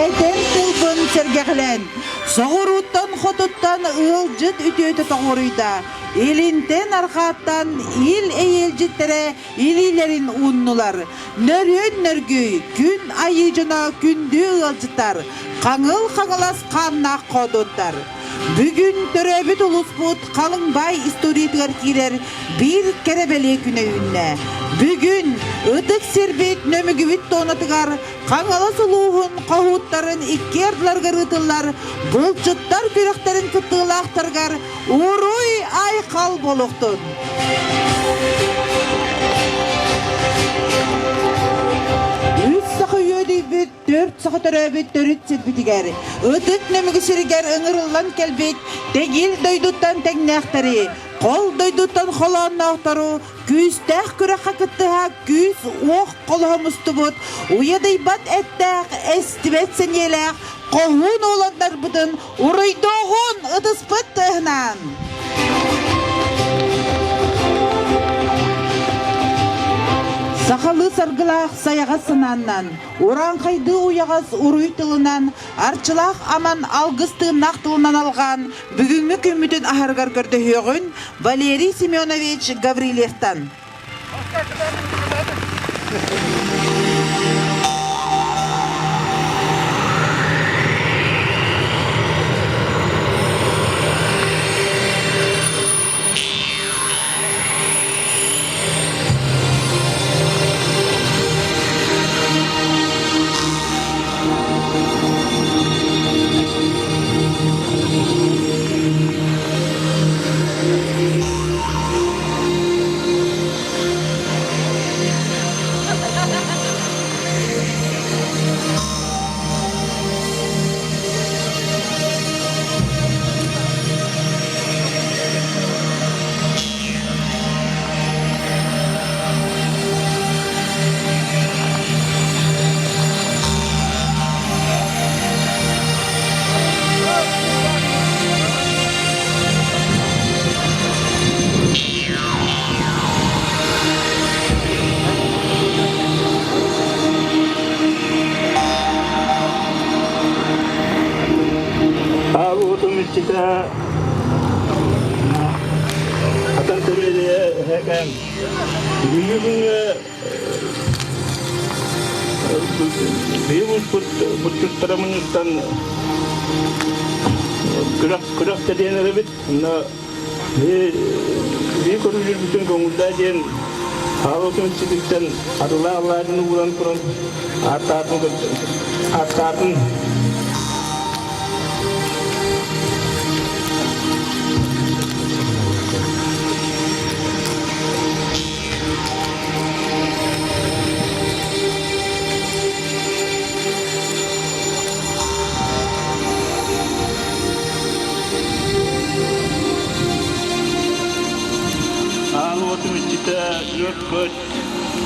Этэр тылбын сэргэхлээн, соҕурууттан-хотуттан ыалдьыт үтүөтэ тоҕуоруйда, илинтэн арҕааттан ил эйиэлдьиттэрэ илиилэрин ууннулар. Нөрүөн нөргүй, күн айыы дьоно күндү ыалдьыттар, хаҥыл хаҥалас хааннаах хоодуоттар. Бүгүн төрөөбүт улууспут халыҥ баай историятыгар киирэр биир кэрэ бэлиэ күнэ үүннэ. Бүгүн ытык сирбит Нөмүгүбүт туонатыгар Хаҥалас улууһун хоһууттарын икки ардыларыгар ыытыллар булчуттар күрэхтэрин кыттыылаахтарыгар уруй-айхал буолуохтун! Үс саха үөдүйбүт, төрт саха төрөөбүт төрүт сирбитигэр, ытык Нөмүгү сиригэр ыҥырыллан кэлбит тэгил дойдуттан тэҥнээхтэри, хол дойдуттан холоонноохтору Күүстээх күрэххэ кыттыһа күүс-уох холоһо мустубут, уйадыйбат эттээх, эстибэт сэниэлээх хоһуун уоланнарбытын уруйдуоҕун ытыспыт тыаһынан! Сахалыы саргылаах сайаҕас санааннан, урааҥхайдыы уйаҕас уруй тылынан, арчылаах аман алгыс тыыннаах тылынан алҕаан, Бүгүҥҥү күммүтүн аһарыгар көрдөһүөҕүн Валерий Семенович Гаврильевтан. Аалуутум иччитэ Хатан Тэбиэлийэ эһэкэм бүгүҥҥү күҥҥэ Биһи булчуттара мунньустан күрэх күрэх тэрийэн эрэбит. Онно биһи көрүүлүүрбүтүн көҥүллээ диэн хаалытын иччититтэн арылаах алаадьыны ууран туран ааттаатын ааттаатын Аал уотум иччитэ үөт-көт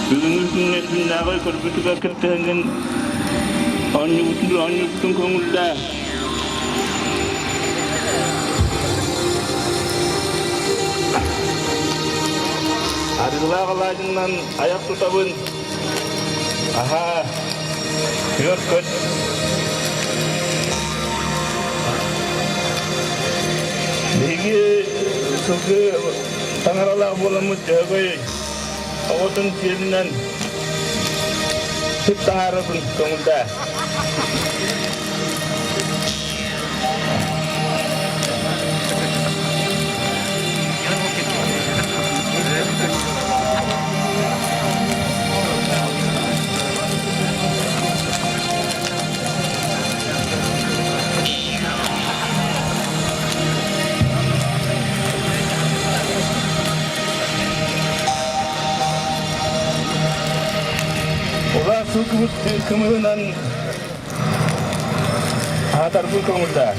бүгүҥҥү күҥҥэ күннээҕи көрбүтүгэр кыттыһыҥҥын оонньуубутун оонньуубутун көҥүллээ. Арыылаах алаадьыннан айах тутабын. Аһаа, үөр-көт. Биһиги сылгы таҥаралаах буоламмыт Дьөһөгөй оҕотун сиэлинэн сыт таһаарабын көҥүллээ. Улаах сылгыбыт кымыһынан Аһатарбын көҥүллээ.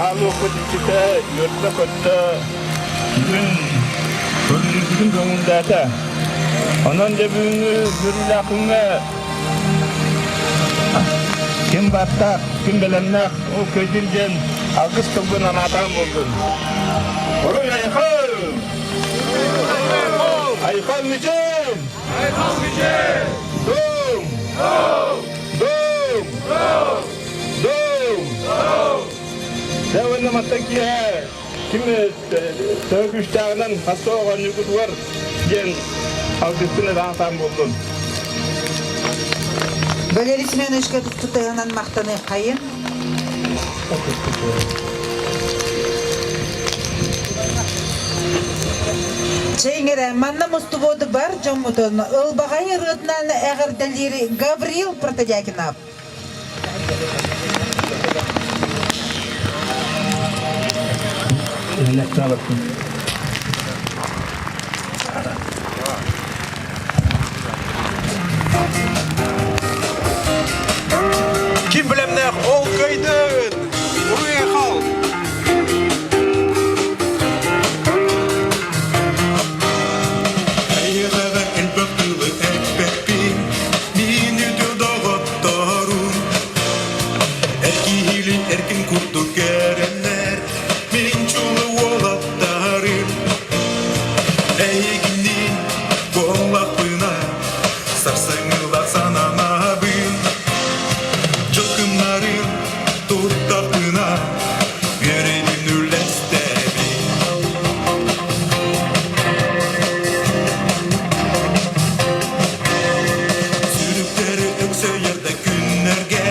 Аалуохпут иччитэ үөрдэ-көттө бүгүн көрүлүүрбүтүн көҥүллээтэ. Онон дьэ бүгүҥҥү үөрүүлээх күҥҥэ. Ким баттаах, ким бэлэмнээх, ол көйдүн диэн алгыс тылбын анаатаан буоллун. Оруй айхал! Айхал мичил! Айхал мичил! Дум! Дум! Дум! Дум! Дьэ уонна мантан киэһэ ким төһө күүстээҕинэн хас оҕонньукутугар диэн алгыспын ыраатаан буоллун. Валерий Семеновичка туттутуһунан махтаныаххайын. Чэйиҥэрэ, манна мустубут бар дьоммутун ылбаҕай ырыатынан эҕэрдэлиир Гаврил Протодьякинов. Ким билэмнээх ол кыайдын! Уруй-айхал! Эйиэхэҕэ элбэх тылы эппэппин, мин үтүө доҕотторум. Эр киһилин эркин курдук эрэннэр, мин чулу уолаттарым. Эйигинниин буоллахпына, сарсыҥҥылар сананабын. Дьылкымнарын туттахпына, үөрэбин үллэстэбин. Сүрүктэри өксөйөр да күннэргэ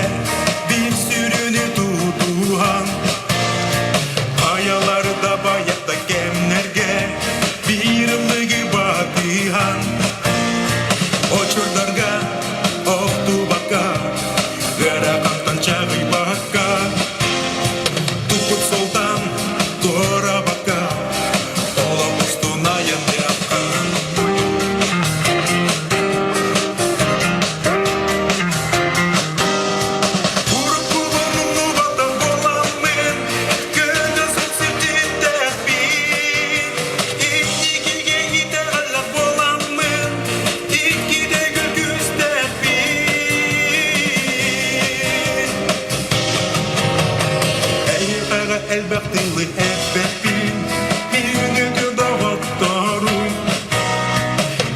биир сүрүнү тутуһан Хайалары да байар да кэмнэргэ биир ыллыгы батыһан Очурдарга охтубакка ыарахантан чаҕыйбакка Туппут султан туорабакка олох устун айанныахха. Уруккубун умнубатах буоламмын, көнө сөхсүтүттээхпин. Инникигэ итэҕэллэх буоламмын, иккитэ күлкүстээхпин. Эйиэхэҕэ элбэх тылы эппэппин, мин доҕотторум.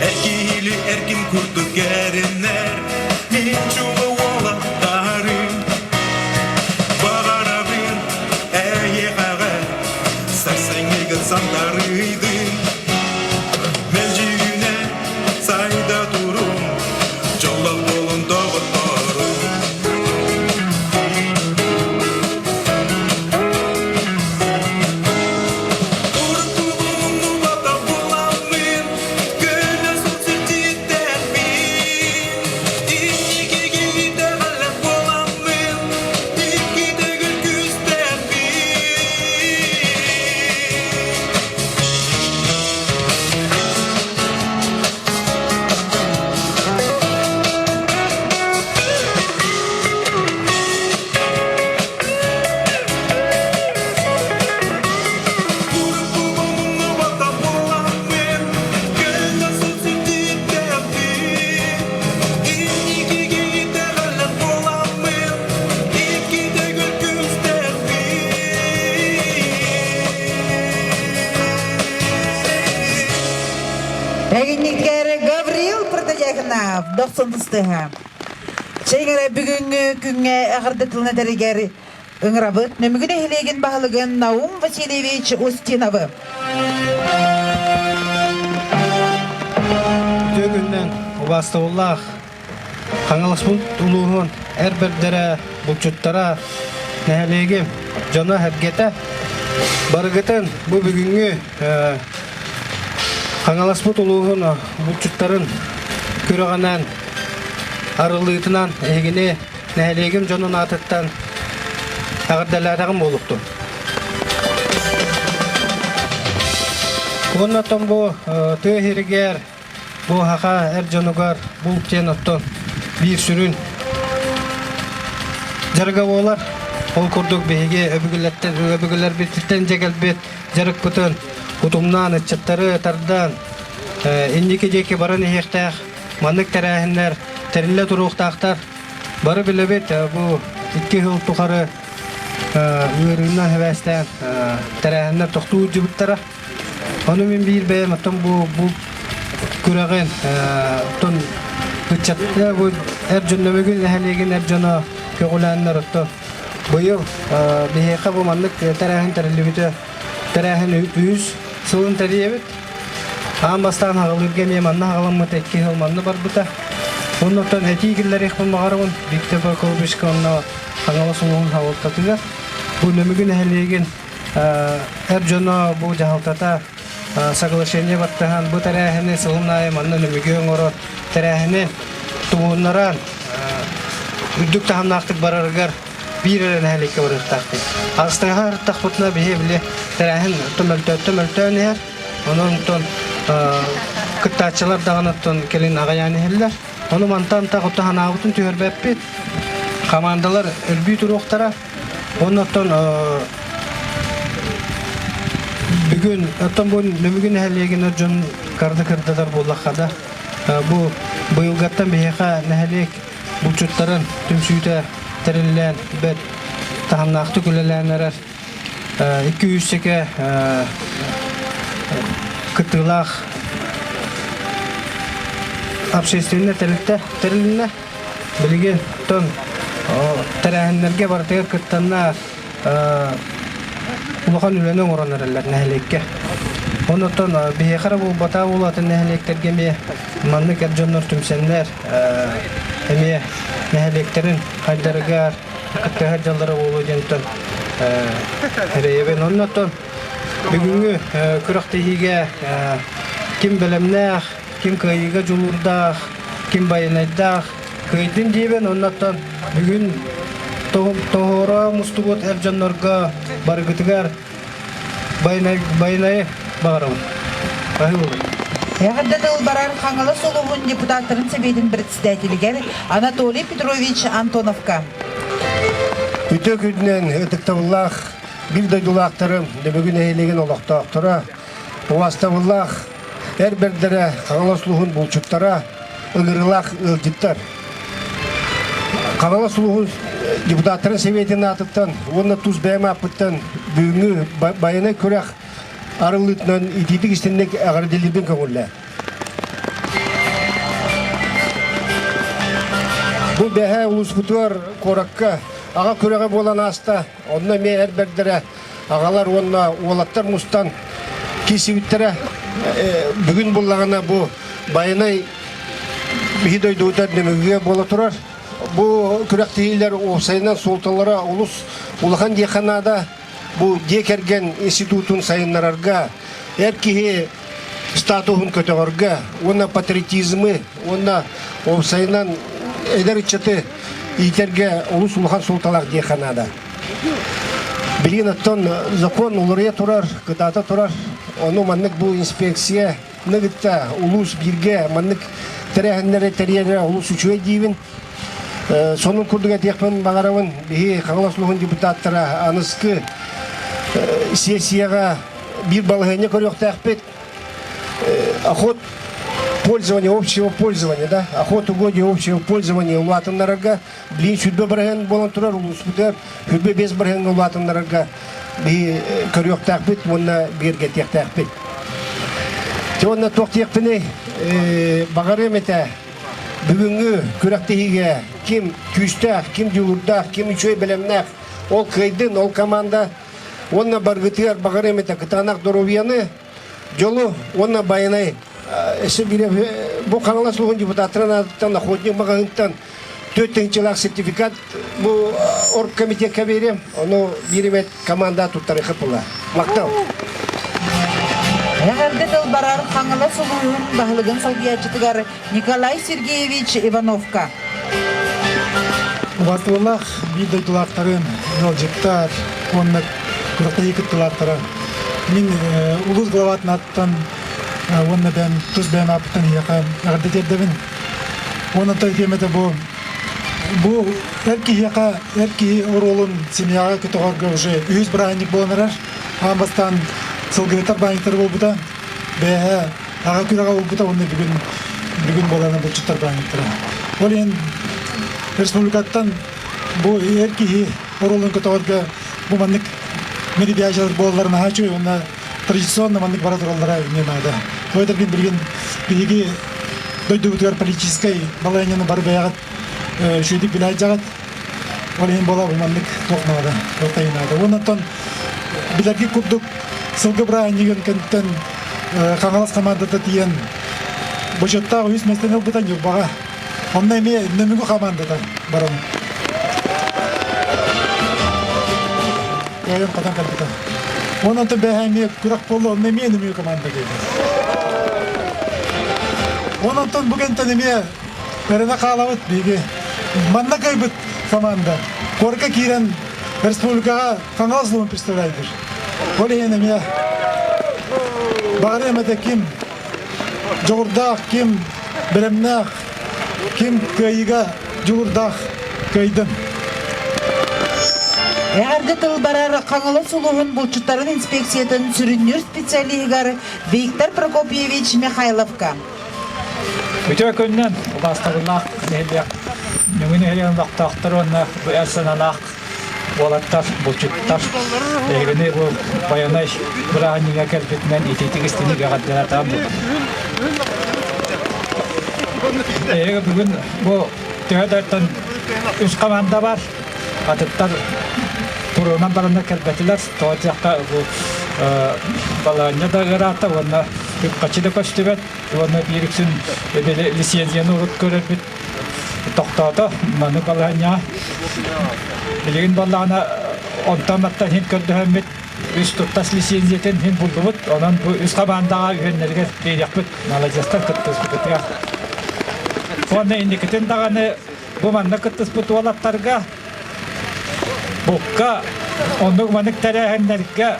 Эр киһили эркин курдук эрэнэр, мин чулу уолаттарым. Баҕарабын эйиэхэҕэ сарсыҥҥыгын сандарыйдын. Мэлдьи үүнэ сайда турун, дьоллоох буолун доҕотторум. Күүстээхпин. Эгинниккэр Гаврил Протодьякинов дохсун тыстыһа. Чэйиҥэрэ бүгүҥҥү күҥҥэ эҕэрдэ тылын этэригэр ыҥырабыт Нөмүгү нэһилиэгин баһылыгын Наум Васильевич Устиновы. Үтүө күнүнэн убаастабыллаах Хаҥаласпыт улууһун эр бэрдэрэ, булчуттара, нэһилиэгим дьоно-сэргэтэ барыгытын бу бүгүҥҥү Хаҥаласпыт улууһун булчуттарын күрэҕинэн, арыллыытынан эһигини нэһилиэгим дьонун аатыттан эҕэрдэлээтэҕим буолуохтун. Уонна оттон бу тыа сиригэр бу саха эр дьонугар булт диэн оттон биир сүрүн дьарыга буолар. Ол курдук биһиги өбүгэлэртэн өбүгэлэрбититтэн дьэ кэлбит дьарыкпытын утумнаан ыччаттары тардан инники диэки баран иһиэхтээх маннык тэрээһиннэр тэриллэ туруохтаахтар. Бары билэбит бу 2 сыл тухары ыарыынан сибээстээн тэрээһиннэр тохтуу сылдьыбыттара. Ону мин биир бэйэм оттон бу бу күрэҕин оттон ыччат бу эр дьон Нөмүгүн нэһилиэгин эр дьоно көҕүлээннэр оттон быйыл биһиэхэ бу маннык тэрээһин тэриллибитэ тэрээһин үһүс сылын тэрийэбит. Аан бастаан хаҕылыырга эмиэ манна хаҕыламмыта, икки сыл манна барбыта. Оннуттан этии киллэриэхпин баҕарабын Виктор Прокопьевичка онно Хаҥалас улууһун салалтатыгар. Бу Нөмүгү нэһилиэгин эр дьоно бу дьаһалтата соглашение баттаһан бу тэрээһини сылын аайы манна Нөмүгү оҥорор тэрээһини туһуннаран үрдүк таһымнаахтык барарыгар биир эрэ нэһилиэккэ барыахтаахпыт. Астыга ырыттахпытына биһи били тэрээһин мөлтөөттө мөлтөөн иһэр. Онон оттон кыттааччылар даҕаны оттон кэлин аҕыйаан иһэллэр. Ону мантан так отто ханаабытын түһэрбэппит. Хамаандалар өлбүү туруохтара. Онон оттон бүгүн оттон бу Нөмүгү нэһилиэгин дьон карды кырдатар буоллахха да бу быйылгаттан биһиэхэ нэһилиэк булчуттарын түмсүүтэ тэриллэн бэрт таһымнаахтык үлэлээн эрэр 200 сэкэ кыттыылаах общественнай тэрилтэ тэрилиннэ. Билигин тон тэрээһиннэргэ барытыгар кыттанна улахан үлэни оҥорон эрэллэр нэһилиэккэ. Оннуттан биһиэхэ эрэ буолбатах улаатын нэһилиэктэргэ эмиэ маннык эр дьоннор түмсэннэр эмиэ нэһилиэктэрин хайдарыгар кыттыһар дьаллара буолуо диэнтэн эрэйэбин. Оннуттан бүгүҥҥү күрэхтэһиигэ ким бэлэмнээх, ким кыайыыга дьулуурдаах, ким байанайдаах кыайдын диэбин. Оннуттан бүгүн тоһоро мустубут эр дьоннорго барыгытыгар байанайы баҕарабын. Баһыыбабын. Эҕэрдэ тыл барар Хаҥалас улууһун депутаттарын сэбиэтин председателигэр Анатолий Петрович Антоновка. Үтүө күнүнэн ытыктабыллаах биир дойдулаахтарым, Нөмүгү нэһилиэгин олохтоохторо, убаастабыллаах эр бэрдэрэ, Хаҥалас улууһун булчуттара, ыҥырыылаах ыалдьыттар. Хаҥалас улууһун депутаттарын сэбиэтин аатыттан уонна тус бэйэм ааппыттан бүгүҥҥү байанай күрэх арыллыытынан итиитик истинник эҕэрдэлиирбин көҥүллээ. Бу бэһээ улууспутугар куоракка аҕа күрэҕэ буолан ааста. Онно эмиэ эр бэрдэрэ аҕалар уонна уолаттар мустан киирсибиттэрэ. Бүгүн буллаҕына бу байанай биһи дойдубутар нөмүгүгэ буола турар. Бу күрэхтэһиилэр уопсайынан суолталара олус улахан диэххэ наада. Бу дьиэ кэргэн институтун сайыннарарга, эр киһи статуһун көтөҕөргө уонна патриотизмы уонна уопсайынан эдэр ыччаты иитэргэ олус улахан суолталаах диэххэ наада. Билигин оттон закон уларыйа турар, кытаата турар. Ону маннык бу инспекция кытта улуус бииргэ маннык тэрээһиннэри тэрийэрэ олус үчүгэй диибин. Сонун курдук этиэхпин баҕарабын, биһи Хаҥалас улууһун депутаттара аныскы сессияҕа биир балаһыанньа көрүөхтээхпит. Охот пользования, общего пользования, да, охот угодья общего пользования улаатыннарарга билигин 20% буолан турар улууспутугар 25% улаатыннарарга биһи көрүөхтээхпит уонна бигэргэтиэхтээхпит. Уонна туох диэхпиний, баҕарыам этэ бүгүҥҥү күрэхтэһиигэ ким күүстээх, ким дьулуурдаах, ким үчүгэй бэлэмнээх, ол кыайдын, ол команда уонна баргытыгар баҕарыам этэ кытаанах доруобуйаны, дьолу уонна байанай өссө биир бу Хаҥалас улууһун депутаттарын аатыттан охотник маҕаһыынтан 4 тыһыынчалаах сертификат бу оргкомитекка биэриэм ону биир эмэ команда туттарыахха була махтал Эҕэрдэ тыл барар Хаҥалас улууһун баһылыгын салгыйааччытыгар Николай Сергеевич Ивановка. Убастыбыллаах биир дойдулаахтарым, ыалдьыттар уонна күрэхтэһии кыттыылаахтара. Мин улуус главатын ааттан уонна бэйэм тус бэйэм ааппыттан эһиэхэ эҕэрдэ тиэрдэбин. Уонна тиэмэтэ бу бу эр киһиэхэ эр киһи оруолун семьяҕа көтөҕөргө уже үһүс бырааһынньык буолан эрэр. Аан бастаан сылгыһыттар баанньыктара буолбута. Бэйэһэ аҕа күрэҕэ буолбута уонна бүгүн бүгүн буолан булчуттар баанньыктара. Ол иһин республикаттан. Бу эр киһи оруолун көтөҕөргө бу маннык мероприятиялар буолаллара наһаа үчүгэй уонна традиционно маннык бара тураллара эмиэ наада. Тоҕо этэргин билигин биһиги дойдубутугар политическай балаһыанньаны бары бэйэҕит үчүгэйдик билэ сылдьаҕыт. Ол иһин буола бу маннык туох наада, туох наада. Уонна оттон билэргит курдук сылгы бырааһынньыгын кэнниттэн Хаҥалас хамаандата тиийэн бочуоттаах үһүс миэстэни ылбыта Ньурбаҕа. Онно эмиэ Нөмүгү хамаандата баран кыайан хотон кэлбитэ. Уонна онтон бэһэ эмиэ күрэх буолла, онно эмиэ Нөмүгү команда кэлбит. Уонна онтон бу кэнтэн эмиэ эрэнэ хаалабыт биһиги. Манна кыайбыт команда куоракка киирэн республикаҕа Хаҥалас улууһун представляйдыр. Ол иһин эмиэ баҕарыам этэ ким дьоҕурдаах, ким бэлэмнээх, ким кыайыыга дьулурдаах кыайдын. Эҕэрдэ тыл барар Хаҥалас улууһун булчуттарын инспекциятын сүрүннүүр специалиһыгар Виктор Прокопьевич Михайловка. Үтүө күнүнэн убаастабыллаах нэһилиэк Нөҥү нэһилиэгин олохтоохторо уонна бу эр санаалаах уолаттар, булчуттар эһигини бу байанай бырааһынньыга кэлбитинэн итиитик истиҥник эҕэрдэлээтаҕым Эһиги бүгүн бу төһө да үс команда бар, атыттар туруунан бараннар кэлбэтилэр. Тоҕо диэххэ бу балаһыанньа да ыараата уонна үп-харчы да көстүбэт уонна биир үксүн лицензияны урут көрөрбүт тохтоото маннык балаһыанньаҕа. Билигин буоллаҕына онтон маттан иһин көрдөһөммүт үс туттас лицензиятын иһин буллубут. Онон бу үс хамаандаҕа үһүөннэригэр биэриэхпит. Маладьыастар кыттыспытыгар. Уонна инникитин даҕаны бу манна кыттыспыт уолаттарга букка оннук маннык тэрээһиннэргэ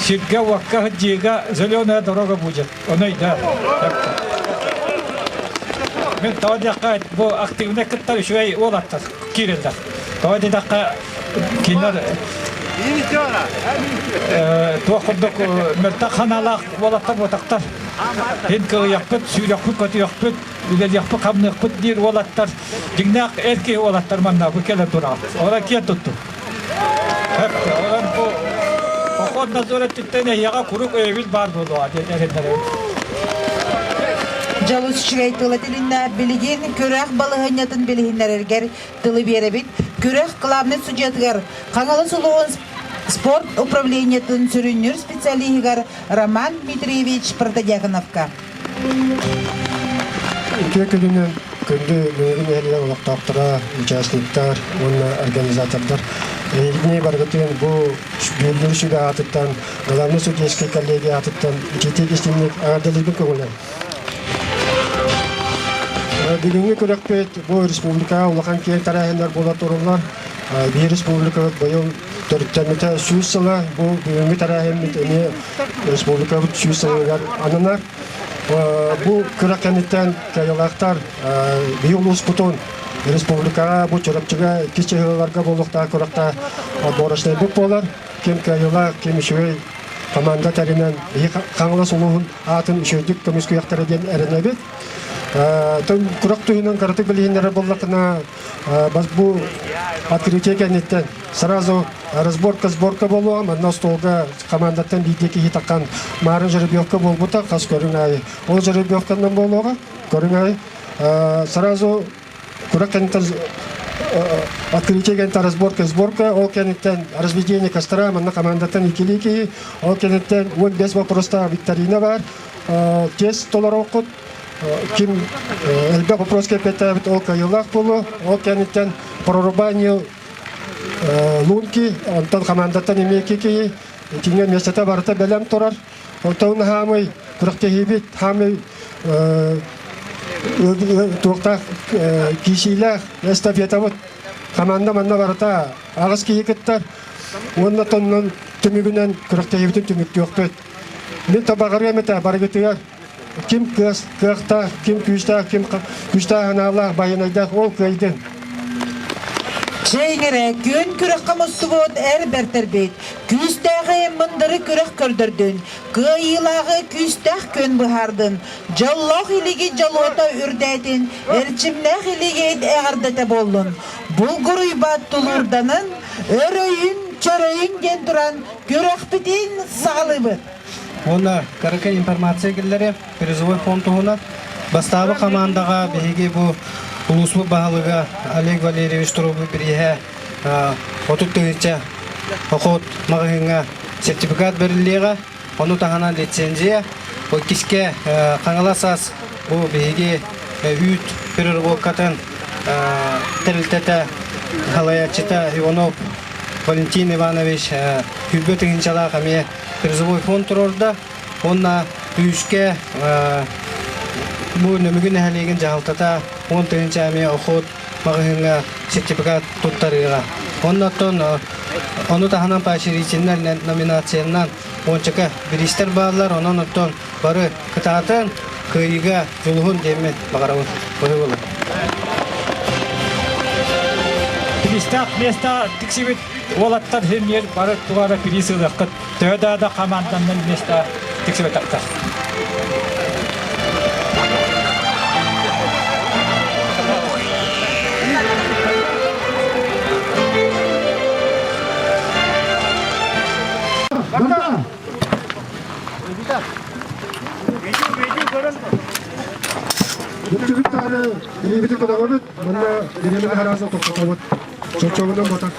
сиргэ-уокка сылдьыыга зеленая дорога будет. Ону өйдөө. Мин тоҕо диэххэ бу активнай кыттар үчүгэй уолаттар киирэллэр. Тоҕо диэтэххэ кинилэр туох курдук мөлтөх санаалаах уолаттар буотахтар. Һин кыайыахпыт, сүүрүөхпүт, көтүөхпүт, үлэлиэхпит, хамныахпыт диир уолаттар дьиҥнээх эр киһи уолаттар манна бу кэлэн тураҕыт. Оҕолор киэн туттуҥ. Онон бу поход надзор өттүттэн эһиэхэ куруук өйөбүл баар буолуоҕа диэн эрэннэрэбин. Дьолус үчүгэй тыла тилиннэ билигин күрэх балаһыанньатын билиһиннэрэргэр тылы биэрэбит. Күрэх главнай судьуйатыгар Хаҥалас улууһун спорт управлениетын сүрүннүүр специалиһыгар Роман Дмитриевич Протодьяконовка. Үтүө күнүнэн күндү Нөҥүрү нэһилиэгин олохтоохторо, участниктар уонна организатордар эһигини барыгытын бу дьүүллүүр сүбэ аатыттан, главный судейскай коллегия аатыттан итиитик истиҥник эҕэрдэлиирбин көҥүллээн. Бүгүҥҥү күрэхпит бу республикаҕа улахан киэҥ тэрээһиннэр буола тураллар. Биир республикабыт быйыл төрүттэммитэ 100 сыла. Бу бүгүҥҥү тэрээһиммит эмиэ республикабыт 100 сылыгар ананар. Бу күрэх кэнниттэн кыайыылаахтар биһи улууспутун республикаҕа бу Чурапчыга иккис чыһыыларга буолуохтаах күрэххэ отборочнайбыт буолар. Ким кыайыылаах, ким үчүгэй команда тэринэн биһи Хаҥалас улууһун аатын үчүгэйдик көмүскүөхтэрэ диэн эрэнэбит. Күрэх туһунан кыратык билиһиннэрэр буоллаххына, бас бу открытие кэнниттэн сразу разборка сборка буолуоҕа манна остуолга командаттан биирдии киһи таххан маарын жеребьевка буолбута хас көрүҥ аайы ол жеребьевканан буолуоҕа көрүҥ аайы сразу күрэх кэнниттэн открытие кэнниттэн разборка сборка ол кэнниттэн разведение костра манна командаттан иккилии киһи ол кэнниттэн 15 вопростаах викторина бар тест толоруоххут ким элбэх вопрос кэппэттээбит ол кыайыылаах буолуо ол кэнниттэн прорубание лунки онтон командаттан эмиэ киһи итингэ миэстэтэ барыта бэлэм турар онтон хаамый күрэхтэһиибит хаамый туохтаах киисиилээх эстафетабыт команда манна барыта аҕыс киһи кыттар уонна тоннон түмүгүнэн күрэхтэһиибитин түмүктүөхпүт мин табаҕарыам этэ барыгытыгар Ким кыахтаах, ким күүстээх, ким күүстээх санаалаах, байанайдаах ол кыайдын. Чэйиҥ эрэ, күөн күрэххэ мустубут эр бэртэрбит, күүстээҕи мындыры күрэх көрдөрдүн, кыайыылааҕы күүстээх күөн быһаардын, дьоллоох илиги дьолуота үрдээтин, эрчимнээх илигит эҕэрдэтэ буоллун, булгуруйбат тулуурданын, өрөйүн, чөрөйүн диэн туран күрэхпитин саҕалыыбыт. Уонна кыракый информация киллэри призовой фонд туһунан. Бастаабы хамаандаҕа биһиги бу улууспут баһылыга Олег Валерьевич Турубу бирииһэ 30 тыһыынча охот маҕаһыыҥҥа сертификат бэриллиэҕэ. Ону таһынан лицензия. Иккискэ Хаҥалас ас бу биһиги үүт переработкатын тэрилтэтэ салайааччыта Иванов Валентин Иванович 100 тыһыынчалаах эмиэ призовой фонд туруорда. Уонна күүскэ бу Нөмүгү нэһилиэгин дьаһалтата 10 тыһыынча эмиэ охот маҕаһыыҥҥа сертификат туттарыаҕа. Онно оттон ону таһынан поощрительнай номинациянан уончака бириистэр бааллар, онон оттон бары кытаатан кыайыыга дьулуһун диэммин баҕарабын. Быһыы Бириистээх место тиксибит уолаттар химиэр бары тугара бириис ылыаххыт. Төһө да да хамаанданнан место тиксибэтэхтэр. Бүттүбүт илиибитин көтөҕөбүт, манна бириэмэ таһарааса тохтотобут. Чоччоҕунан батар.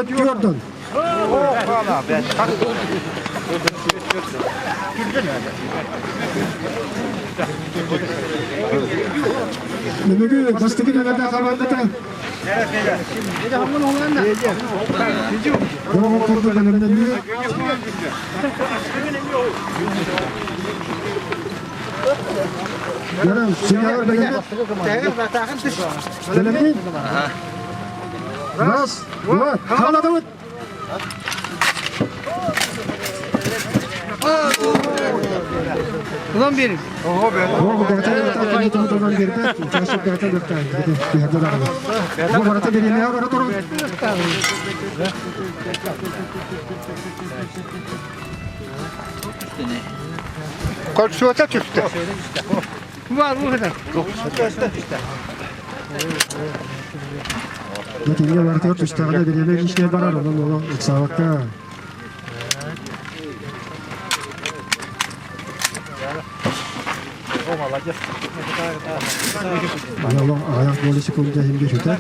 Түөрдөн. Нөмүгү бастакы нөмерде хамаандата Оҕо курдук бэлэмнэнии. Яран, сыҥааҕар бэлэмнет. Бэлэмнин. Раз, два, халадыбыт. Ulan benim. Korsuota түстэ. Var bu kadar. Итинге бартыгар түстэҕинэ бириэмэ киискэ барар, онон олох ыксаабакка Олох аҕыйах доли секунда иһин бүтүтэ.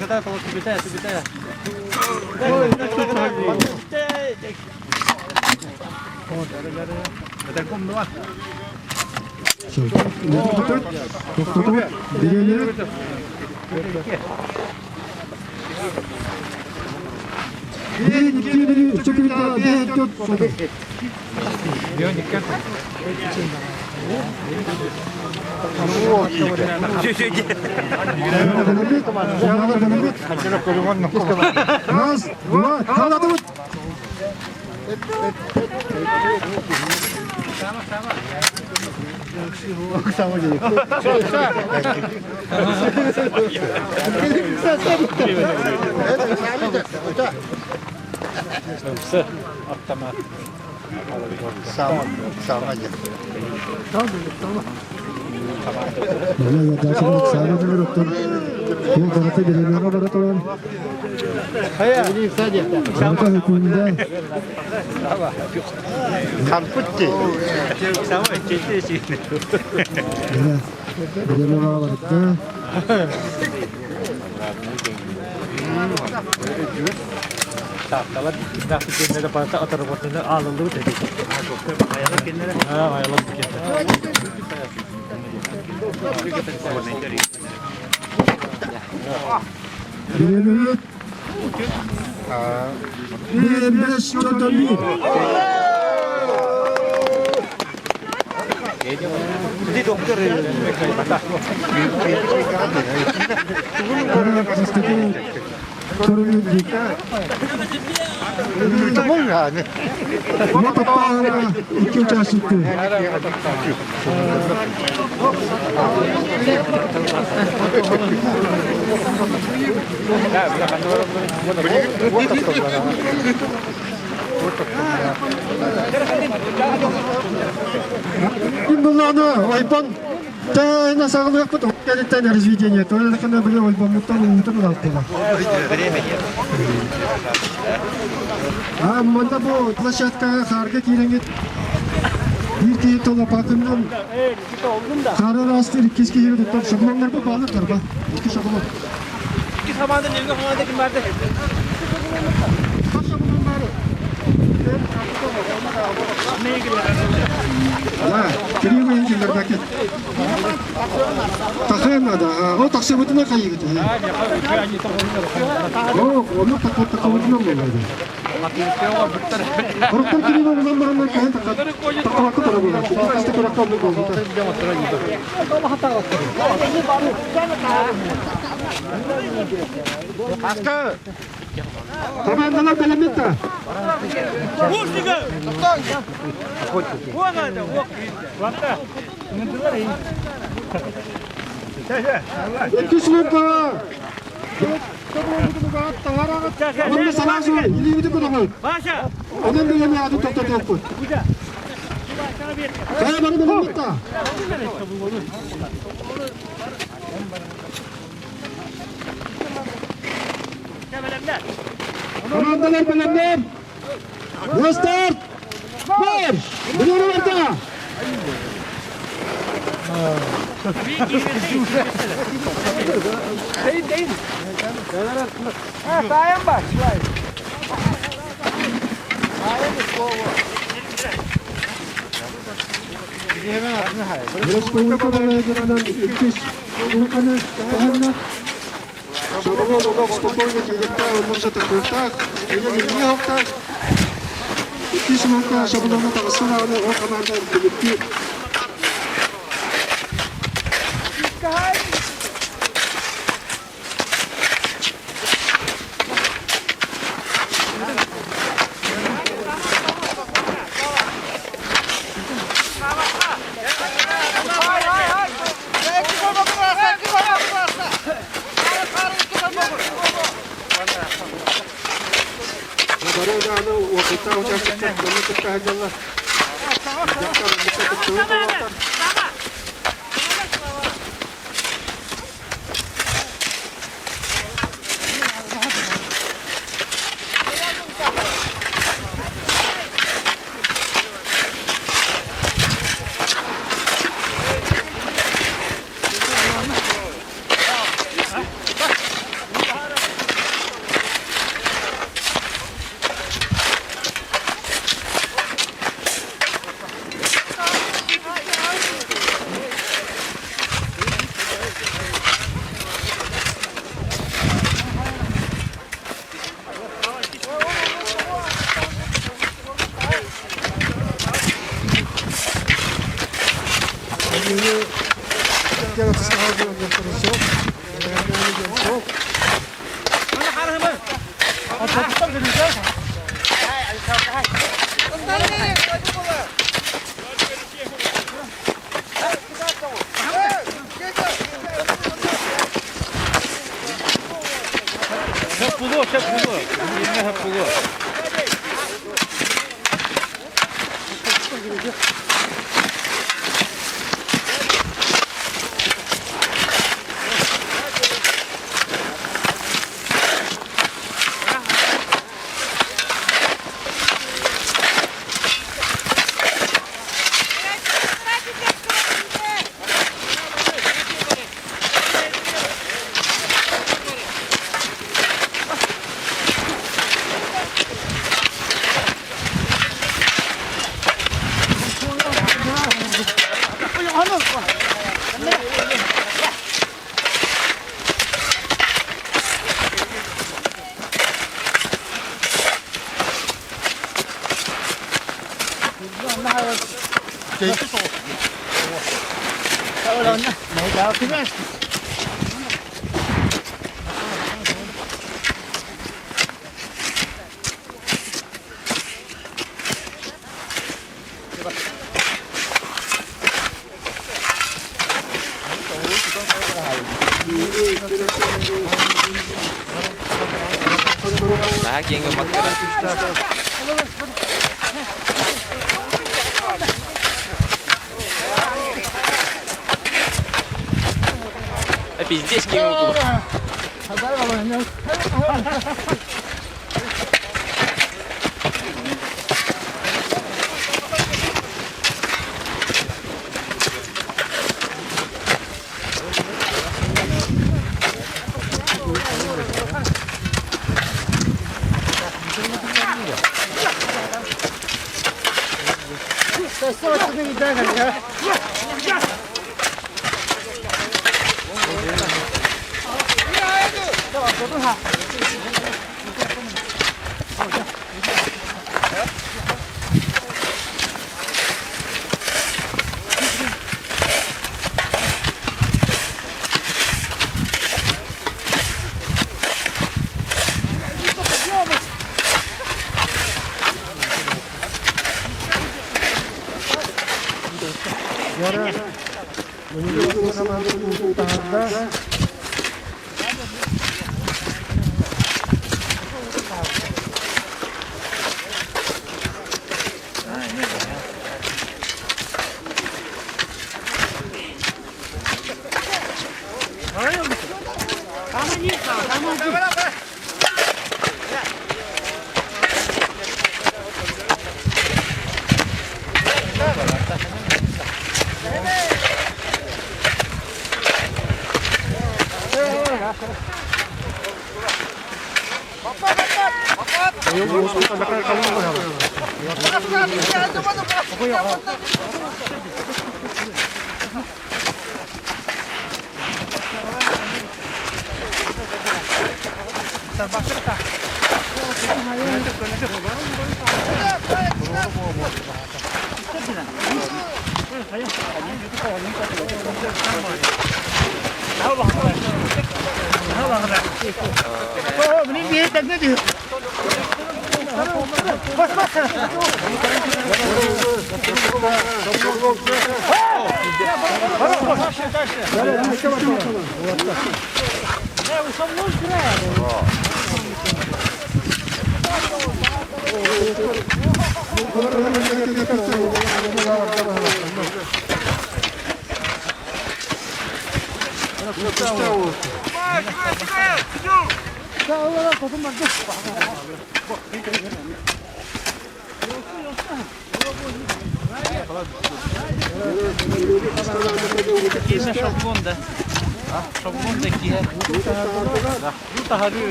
Тохтотубут, бириэмэ. Раз, два, халадыбыт! Хампытты. Таатталар кимнээх киэннэрэ барыта отработаны аалыллыбыт эбит. Айалар киэннэрэ? Аа, айалар киэннэрэ. Бириэмэбит 1:5.41. Икки участникты. Ким буллааны ойбон Тайна саҕалыахпыт кэлиттэн разведение. Туоллахына били ойбоммуттан уутун ылалтыла. А манна бу площадкаҕа хаарга киирэҥҥит биир киһи толопатынан хаары ыраастыыр иккис киһи туттар шаблоннарбыт баалар тарба. Икки шаблон. Икки хамаанда нөҥүө хамаанда ким барды? Хас шаблон бары? Да, кирилл киллэрбэккит. Тахыан надо. Ол тахсыбытына хайыгыт. О, ону такабытынан буоллар. Хороктор Кирилл булан бараннар кэһэн такабакка тура буолар. Икки туракка оннук буолбута. Командалар бэлэммит да? Икки служба! Онно санаа суох, илиибитин көтөҕөр. Онон бэлэми аты тохтотуохпут. Хайа бары бэлэммит да? Командалар бэлэмнэр! Старт! Марш! Билири Тайым бар. Республика балайгынан иккис улаханы таһынна Соболон олох спокойно киириктээх оннук сатахтаах, илин илии оһохтоох. Иккис уолга Соболоҥҥо таҕыстан аҕаны ол хамаанда түмүктүүр. Бары даҕаны уопуттаах участоктар дьону кытта сылдьаллар. Дьахтар оннукка кыттыбыт буолуохтар. Сөп булуо, сөп булуо. Наһаа киэҥ гымматтара. А пиздец киэҥ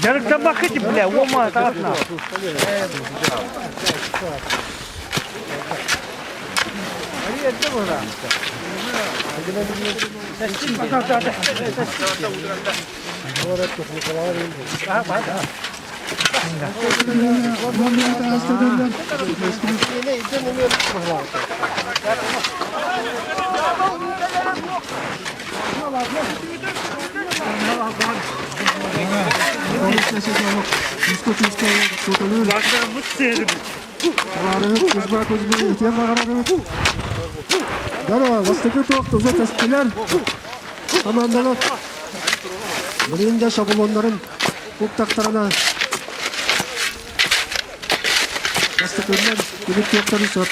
Дьарыктаммаккыт, бля, уома таҕасна. Командалар билигин да шаблоннарын уктахтарына бастакыннан түмүктүөхтэрин сөп.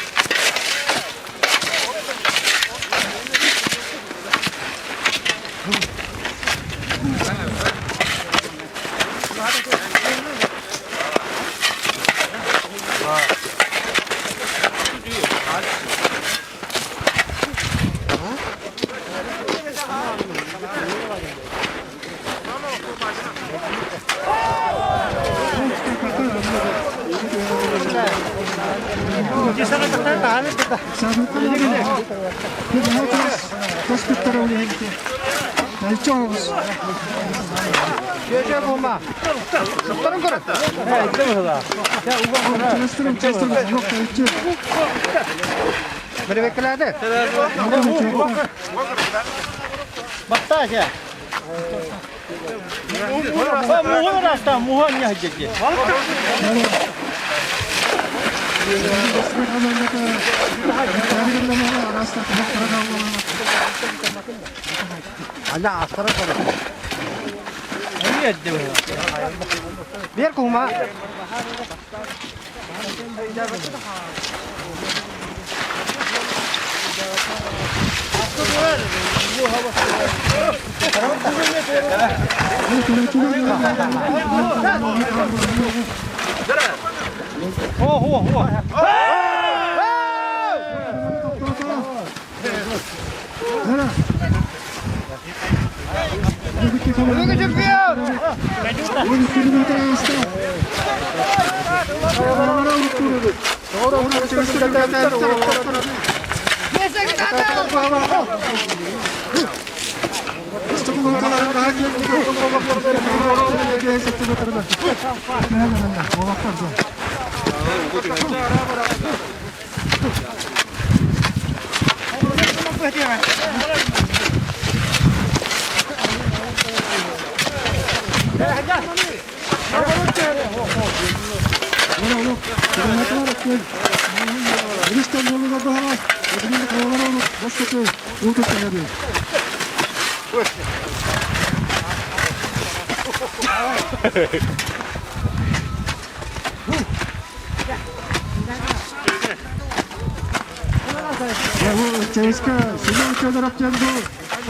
Чэйискэ Семен Федоров диэн бу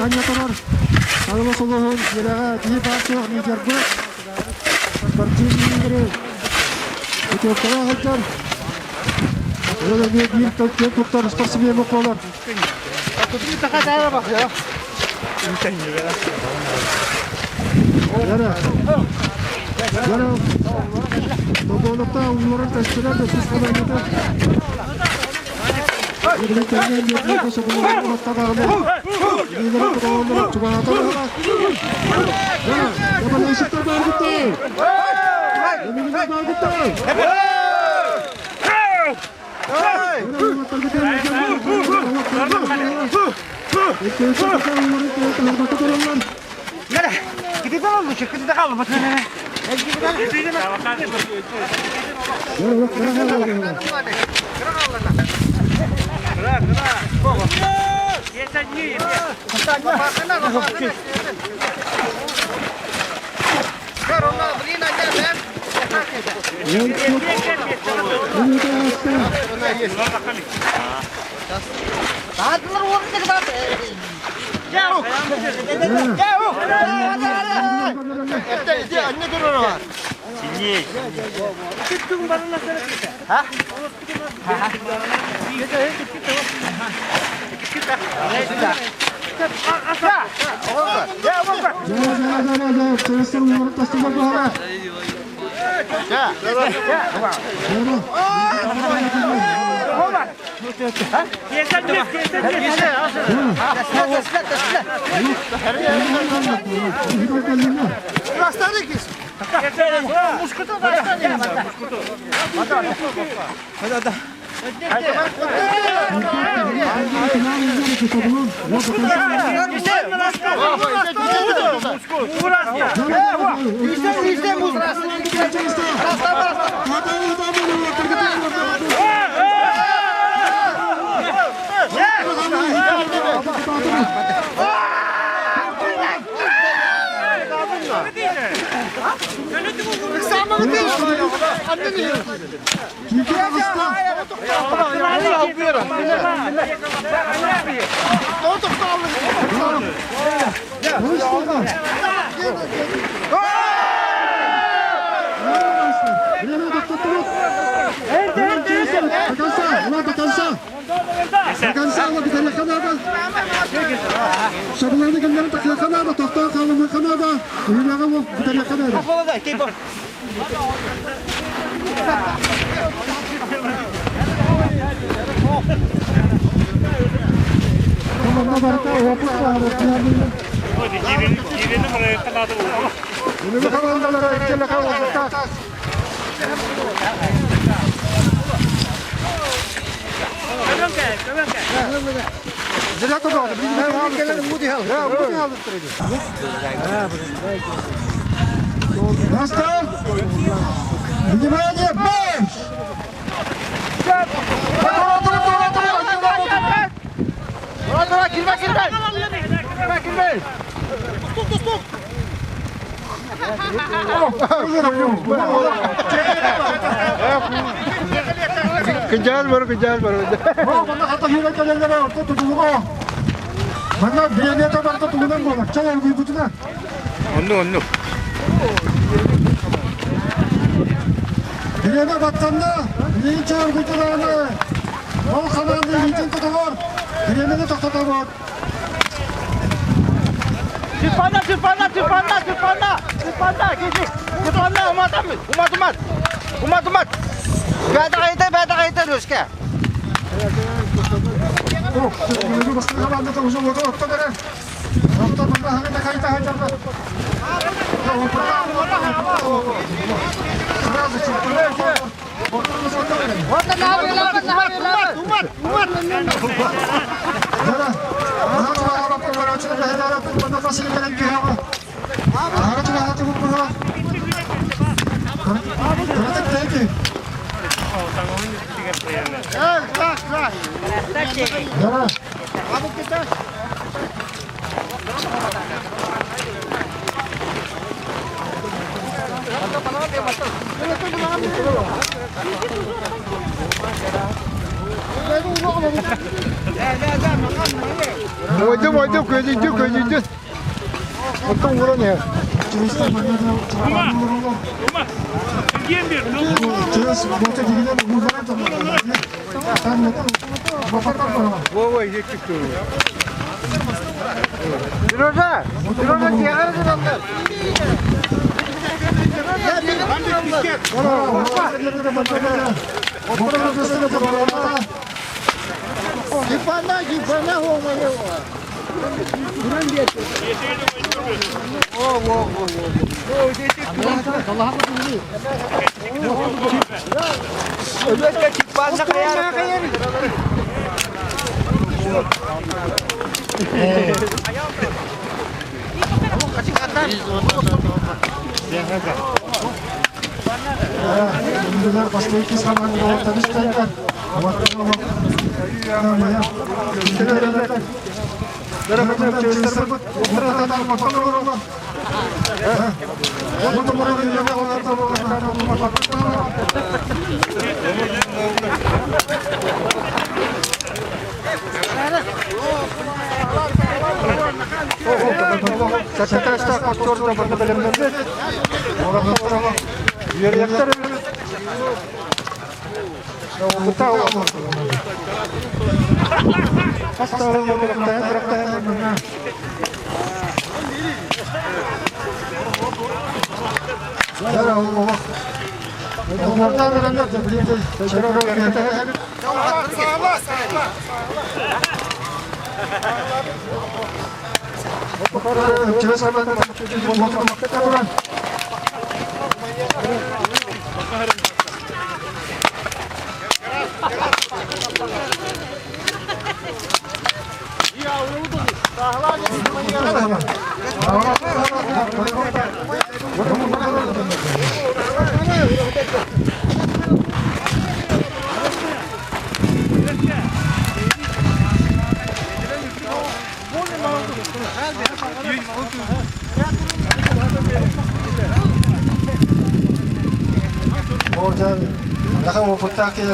анньа турар Хаҥалас улууһун үөрэҕэ киһи баар суох лидербыт спортивный лидери бутылкаҕа сылдьар Ол эмиэ биир киэн туттар спортсмен буолар. Яра. Яра. Тоболокта улларын көстүлэр да тус хамаандата. Внимание, марш! Кыдьаал бар, кыдьаал бар. Манна бириэмийэтэ барыта тугунан буолар? Чай оргуйбутуна. Оннук, оннук. Бириэмэ баттанна, билигин чай оргуйдунааны. Ол хамаанда илиитин тутулар, бириэмэни тохтотобут. Тюльпана, тюльпана, тюльпана, тюльпана, тюльпана, киси, тюльпана, уматамыт, уматумат, уматумат. Бәдағайда, бәдағайда, рөске. Мойду, мойду, көдүйдү, көдүйдү. Оттон уран иһэр. Сережа! Сережа, тиэҕэр гыналлар. Дипана, дипана,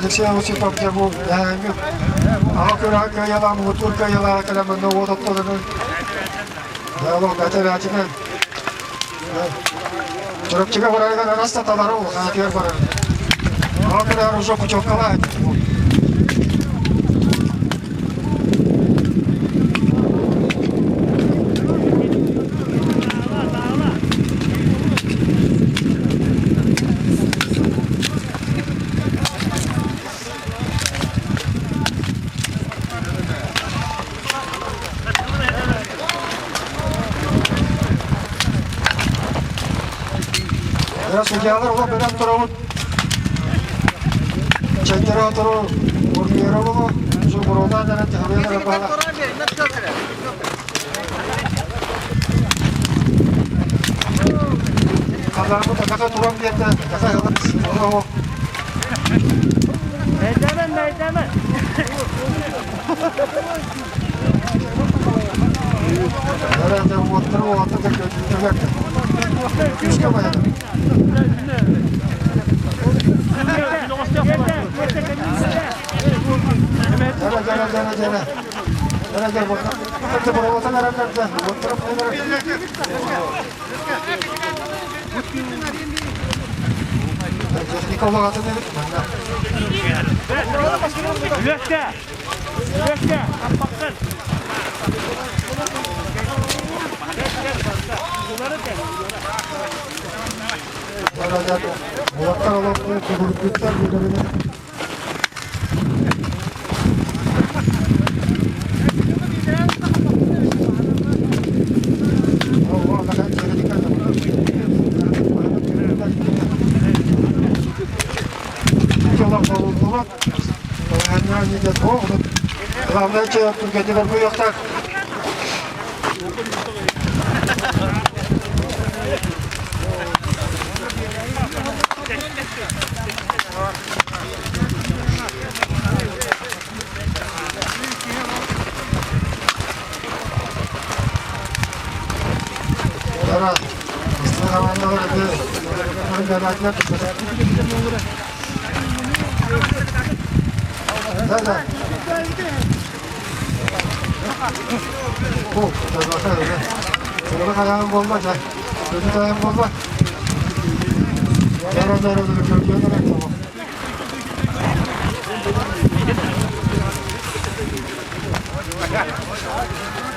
Алексей Осипов дьэ бу эһээҥҥи аҕа күрэҕэ кыайалаах муҥутуур кыайалаах кэлэн манна уот оттолорун олох бэтэрээчинэн Чурапчыга барарыгар араас да талара улаханатыгар барар. Аҕа күрэҕэр уже путевкалаах Судьялар ола бэлэм турабыт. Чэйдэрэ отору ургуйара боло, субуруота дара технология бала. Халаабыт атака туран биэрдэ, атака ылан Мэйдэмэн, мэйдэмэн! Herhalde уоттары уота да көтүтүлэр. Күүскэ байар. Дара дара дара дара. Дара дара бака. Бороботан аралларда. Уоттары Техника улаҕатын эбит манна. Үлэскэ! Үлэскэ! Аппаккын! Уолаттар олохтуу төгүрүкпүттэр бүлэринэн Главное, түргеннигер куйуктак. Да, да. О, Сыры хайаан буолла дьэ. Көтү тайан буолла. Дара дара дара көрдүөн эрэ тоҕо.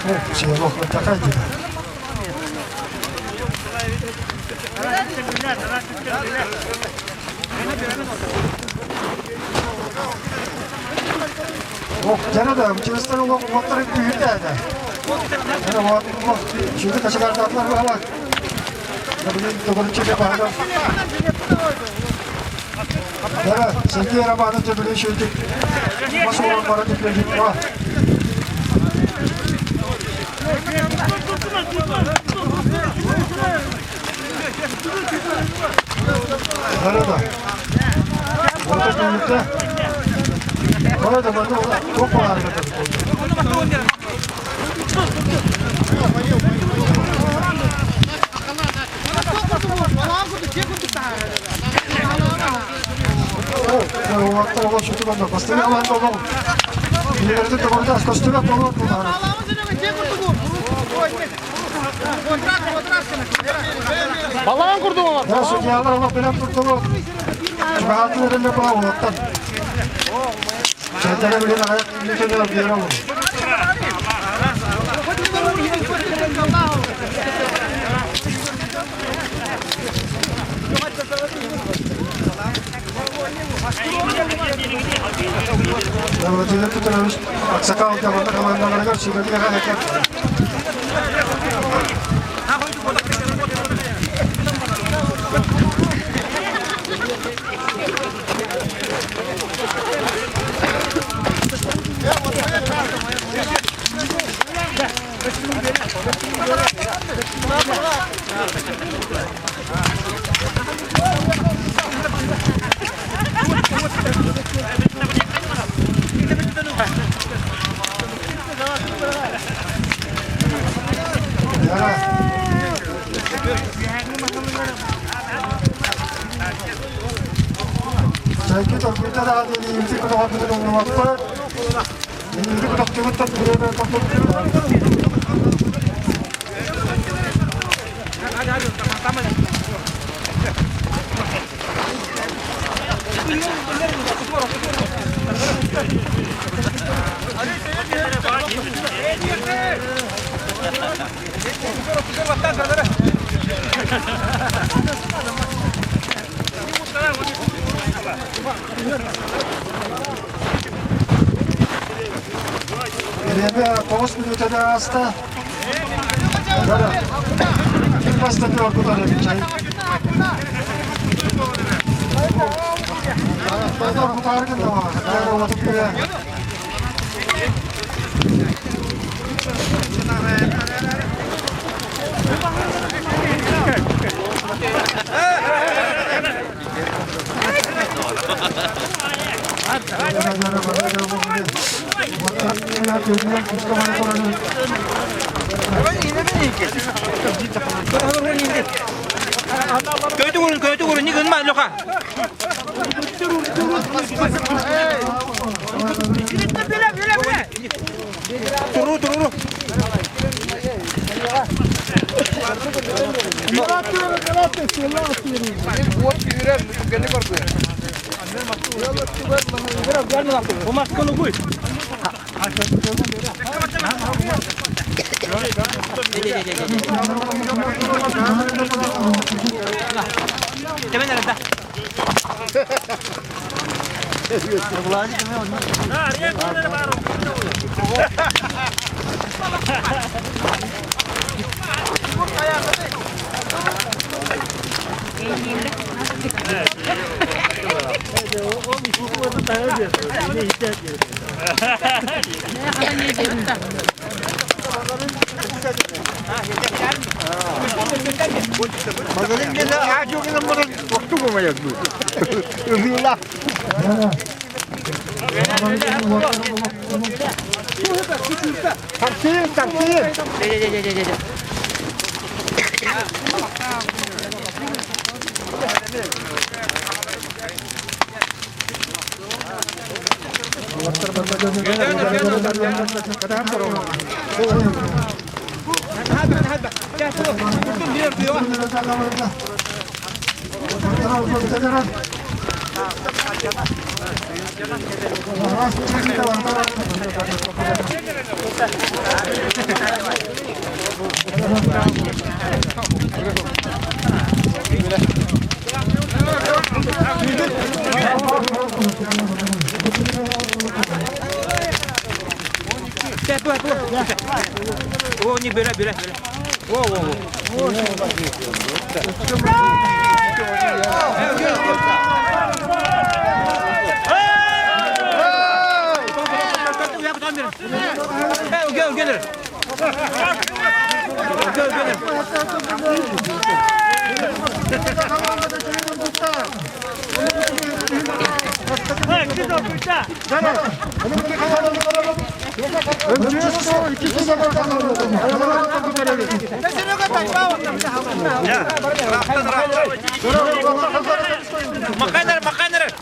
О, сиэлох такай дии. Дьэ да, училищтар олох уоттарын күүһүрдэ этэ. Дьэ уот сүүрүк качыгаардатылар баһала. Билин төгүрүччү баһыгар. Дьэ, Сергей Романович билин сүүрдүк мас уолан бара түппүт. Дьэ да. Уота күүһүрдэ. Orada bana çok var. Балаҕан курдук оҥор. Судьялар олох билэн турдулар. Чугаһаатын эрэллэр була уолаттар. Чэйдэрэ билин аҕайах мүнүүтэ биэрэ олорор. Владимир Петрович Аксакал команда командаларыгар сүбэлиэх эһэкэ. Сәйки торгуйда да илиибитин көтөҕөрбүтүн умнубаппыт. Илиибитин көтөхтүбүт бириэмэ Бириэмэ тоҕус мүнүүтэни ааста. Ким бастакы оргутар эбит Оргутаар гынна Көтү урун, көтү урун, не гынма, Леха. Туру, туру. О, не бери, бери. Во, во, во. Gel gelir. Gel gelir. Макайнар, макайнар.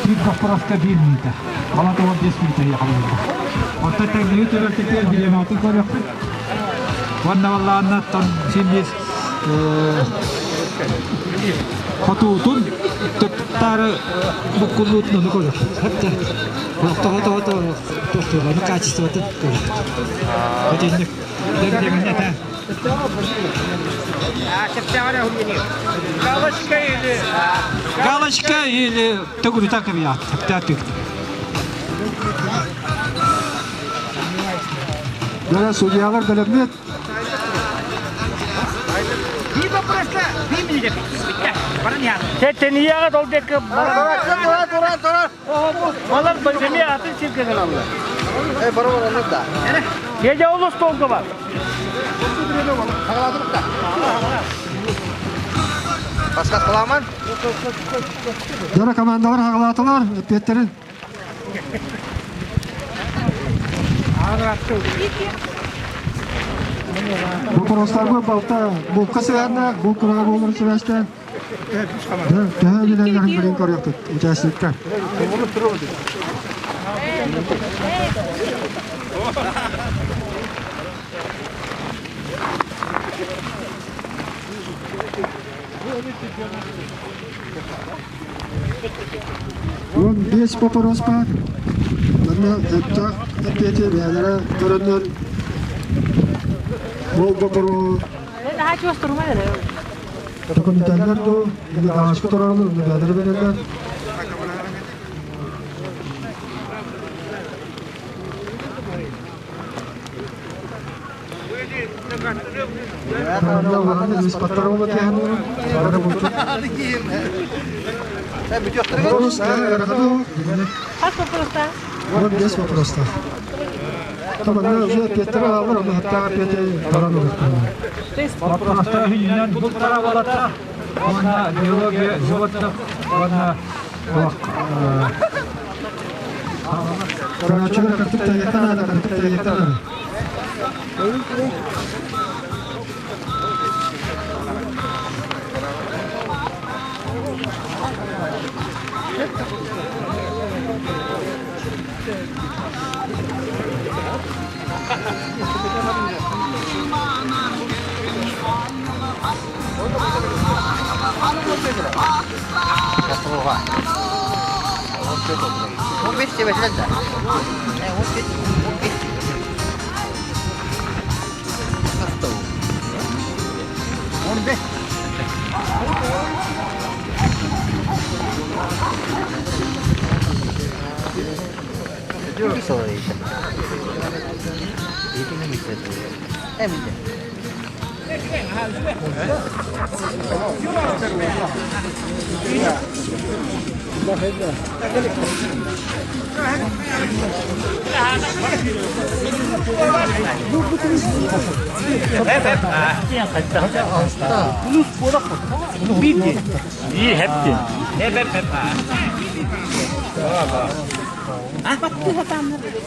Биир боппуруоска биир мүнүүтэ. Балата 15 мүнүүтэ яхалыырда. Оттон тэҥнэһии төрөлтөтүгэр бириэмэҕитин көрүөхпүт. Уонна баллааннаттан син биир хотуутун төптары буккуллуутун ону көрөр. Хото-хото тохтууланы качествотын көрөр. Итинник. Галочка или... Галочка или төгүрүтэ кыбыйаат. Дьэ, судьялар бэлэммит. Тенияга дол дек Балар баземи атын сирге гыналлар. Э, бара бар да. Кеже олус толга бар. Басқа кыламан? Дьэ, командалар хаҕалаатылар, эппиэттерин. Боппуруостарбыт балта булка сыһыаннаах, бул кураҕа буоларын сибээстээн төһө билэллэрин билин көрүөхпүт участниктар. 15 вопрос бар. Манна эптэх эппиэти бэйэлэрэ көрөннөр ол боппуруоһу документаллар дуу, или галочка турарылар, бэйэлэрэ билэллэр. Без вопросов. Там уже Петра алыр, оны хаттаға Петр таран Вопростар хүннен бұл тарабалата, онна биология животных, онна Короче, как-то ехана, как-то ехана.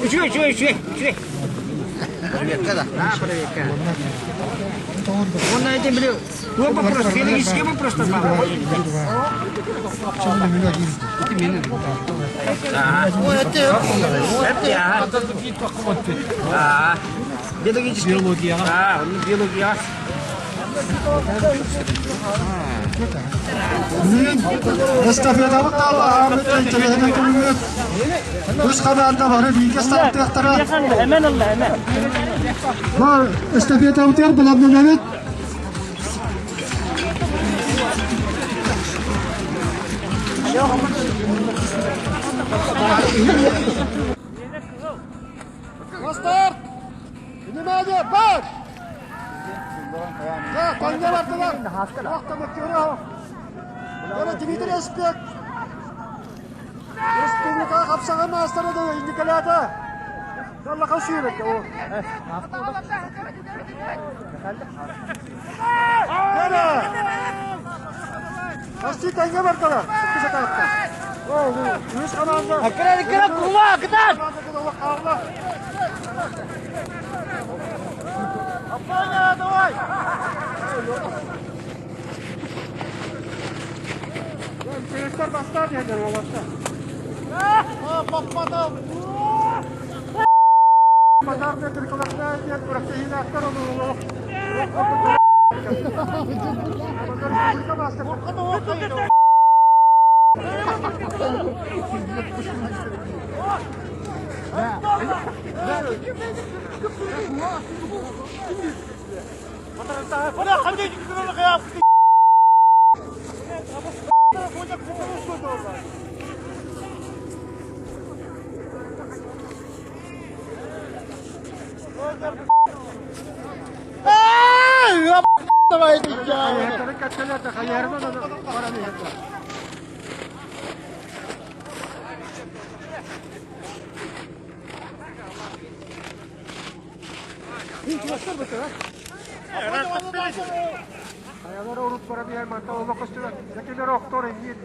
Үчүгэй, үчүгэй, үчүгэй, үчүгэй. Он на этим блю. Вопрос, биологический вопрос Биологический. Биология. А, биология. Эстафетабыт аамыт интэриэһинэй күлүммүт. Үс хамаанда бары бииргэ стартыахтара. Hemen Allah hemen. Бар эстафетабытыгар бэлэмнэнэбит. Старт! Внимание, бар! Да, Яна Дмитрий Эспек республикаҕа хапсаҕай маастара да Николята Даллаха сүүрөккө ол. Яна! Почти тэҥҥэ бардылар. Иккис этапка. Үс команда. Кыра кыра кума кытаат. Апаня, давай! Кыргыздар бастаан иһэллэр уолаттар. Патар метрикаларда диэн күрэхтэһиилээхтэр ону Хайалар урут бара биһэр манта олох көстүбэт. Дьэкилэр охтор иһиир.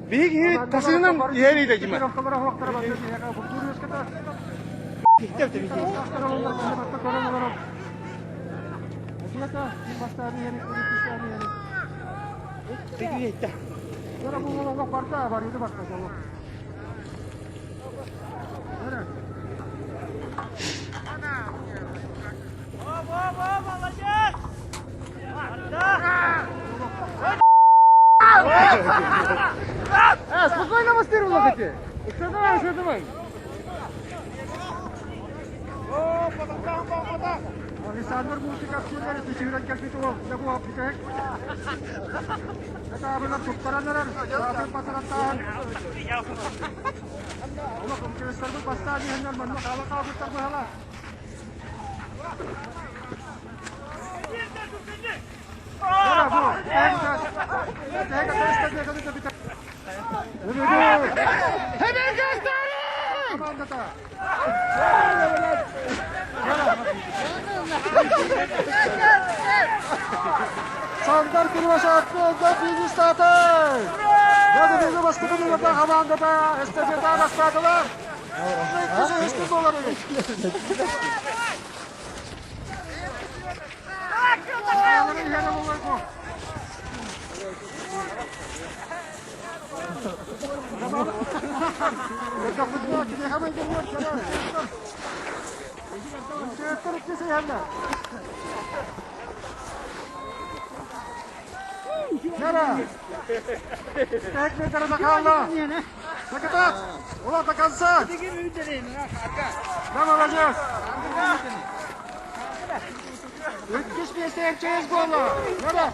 Биһиги тасыынан иһэр идэдьимэ. Спокойно мастер лохоте. Давай, давай. Александр Мусиков сиэллэри түсүһүрэн кэлбит уол дьэ бу бүтэһик этабынан туттаран эрэр саатын батараттааһын олох МЧСтарбыт бастаан иһэннэр манна хаала хаалбыттар быһала Сандар Кривошапкин финиш-статы! Бүгүнү бастакы нүмердээх хамаандата эстафета бастаатылар. Иккис үһүс буолар До конца! Да, молодец! Иккис миэстэ МЧС буолла!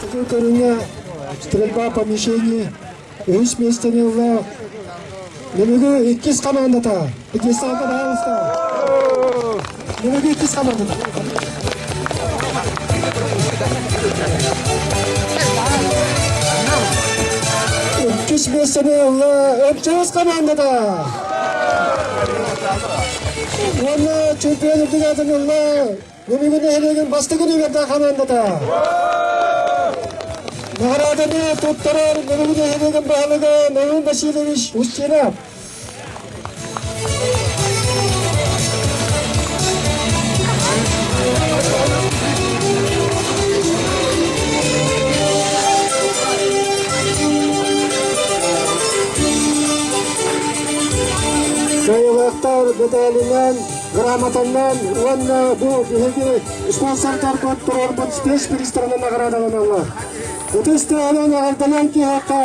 Такой көрүҥҥэ стрельба по мишени үһүс миэстэни ылла Нөмүгү иккис командата. Пятисталга пожалуйста. Нөмүгү иккис командата. Иккис миэстэни ылла МЧС командата. Уонна чемпион үрдүк аатын ылла Нөмүгү нэһилиэгин бастакы нүмердээх командата. Наҕарааданы туттарар Нөрүгүн нэһилиэгин баһылыга Наум Васильевич Устинов. Кыайыылаахтар мэтээлинэн, грамотаннан уонна бу биһиги спонсордарбыт туруорбут спецприистарынан наҕараадаланаллар. Ытыс тыаһынан эҕэрдэлээн киһиэхэ!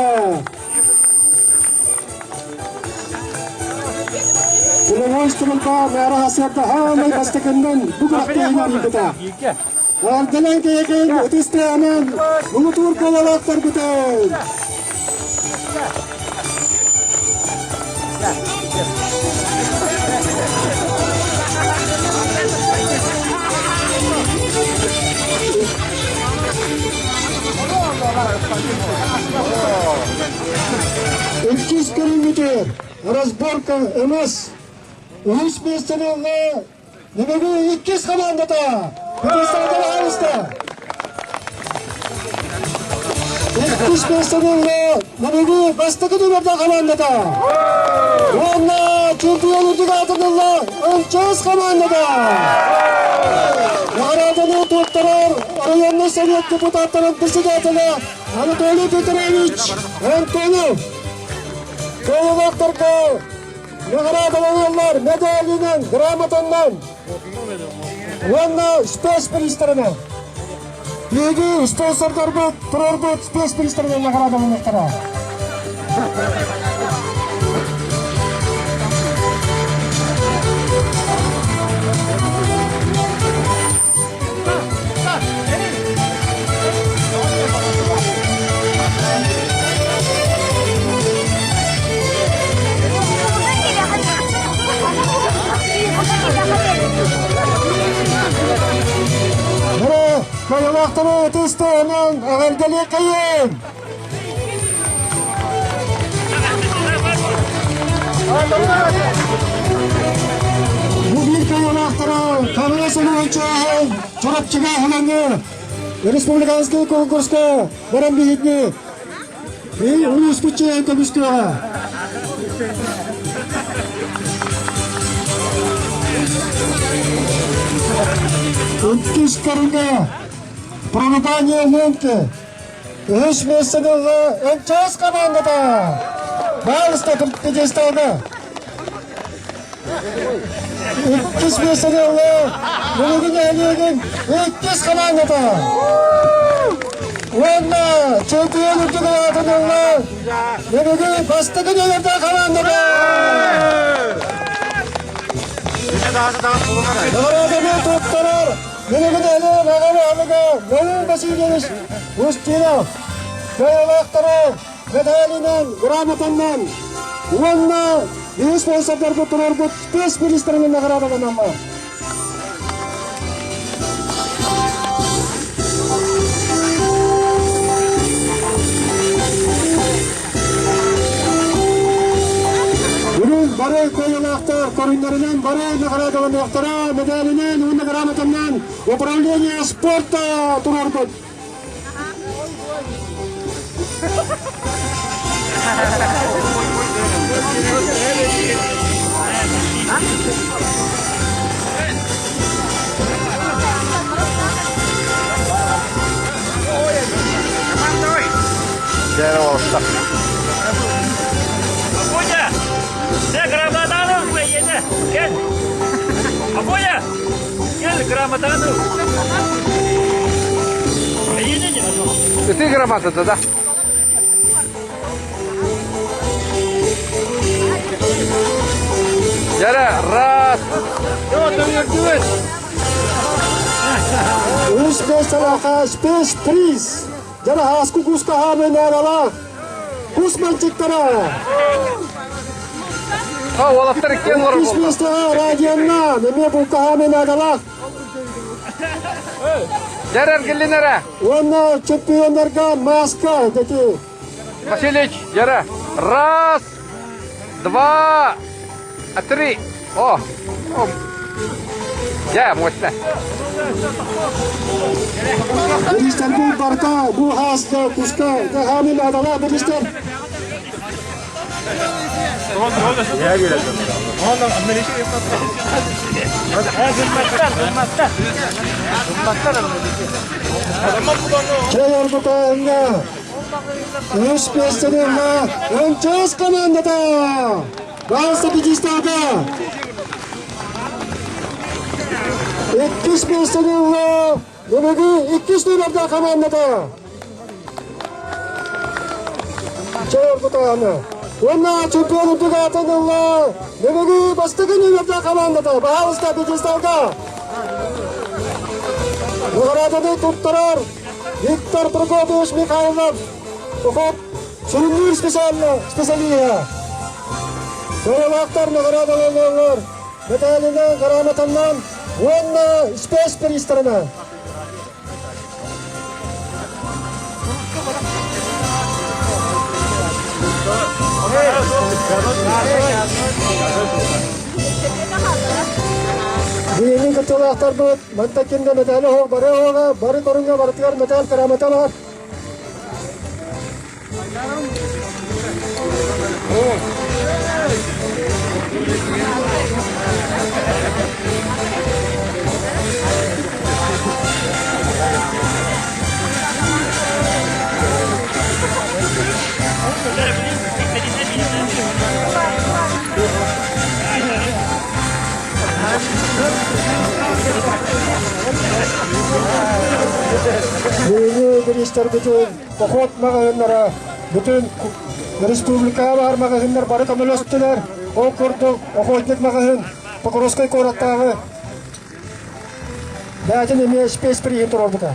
Полевой стрельба мэра хасыарда хаамай бастакыннан бу күрэхтэһиини арыйбыта. Эҕэрдэлээн киһиэхэ ытыс тыаһынан муҥутуур куолалаахтарбытын! Иккис көрүҥмүтүгэр разборка МС үһүс миэстэни ылла Нөмөбү иккис хамаандата Кыргызстантан аҕалыста. Иккис миэстэни ылла Нөмөбү бастакы нүмердээх хамаандата. Уонна чемпион үрдүк аатын ылла МЧС хамаандата. Наҕарааданы туттарар районный совет депутаттарын председателя Анатолий Петрович Антонов. Кыайыылаахтарга Наҕараадаланаллар медалынан, грамотаннан уонна спецприистарынан. Биһиги спонсордарбыт туруорбут спецприистарынан наҕараадаланыахтара. Кайылаахтары ытыстаанан эҕэрдэлиэххэйин! Бу биир кыайыылаахтара Хаҥалас улууһун чааһын Чурапчыга аһылаҥы республиканскай конкурска баран биһигини улууспут чааһын көмүскүөҕэ. Иккис көрүҥэ Прорубание лунки Үһүс миэстэни ылла МЧС командата! Баалыста пьедесталга! Иккис миэстэни ылла Муҥугу нэһилиэгин иккис командата! Уонна чемпион үрдүк аатын ылла Муҥугу бастакы нүөмэрдээх командата! Наҕарааданы туттарар Муҥугу нэһилиэгин аҕа баһылыга Наум Васильевич Устинов кыайыылаахтары медалынан, грамотаннан уонна биһи спонсордарбыт туруорбут спецминистрынан наҕараадаланаллар. Бүгүн бары кыайыылаахтар көрүҥнэринэн бары наҕараадаланыахтара, медалынан уонна грамотаннан управление спорта туруорбут. Афоня! Сэ грамотаны ылбайена! Кел! Афоня! Кел грамотаны ыл! Ити грамотата да. Дьэрэ, раз. Үс миэстэлээххэ спецприз. Дьэрэ хааску куска хаамыы наадалаах. Кус мальчиктара. А, уолаттар иккиэн олорор Үс буолла. миэстэҕэ радионнан эмиэ булка хаамыы наадалаах. Дьэр эргиллин эрэ. Уонна чемпионнарга маска дети. Васильевич, дьэрэ. Раз, два, три. О, о. Дьэ, мощно. Биристер бу барта, бу хааска, куска, хаамын адала биристер. Чэй оргутааҥҥа үс миэстэни ылла МЧС командата! Баалса пятистаата! Иккис миэстэни ылла Нөмөгү иккис нүөмэрдээх командата! Чэй оргутааҥҥа уонна чемпион үрдүк аатын ылла Нөмөгү бастакы нүөмэрдээх командата! Баһаалыста пьедесталга! Наҕарааданы туттарар Виктор Прокопьевич Михайлов, Охот сүрүннүүр специалиһа. Кыайыылаахтар наҕараадаланаллар мэтээлинэн, грамотаннан уонна спецприистарынан. Биһиги кыттыылаахтарбыт манта ким да мэтээлэ оһох бары оһоҕо, бары көрүҥҥэ барытыгар мэтээл грамота бар. Бүгүҥҥү бириистэрбитин поход маҕаһыыннара бүтүн республикаҕа баар маҕаһыыннар бары көмөлөстүлэр. Ол курдук охотник маҕаһыын Покровскай куораттааҕы бэйэтин эмиэ спецприиһин туруорбута.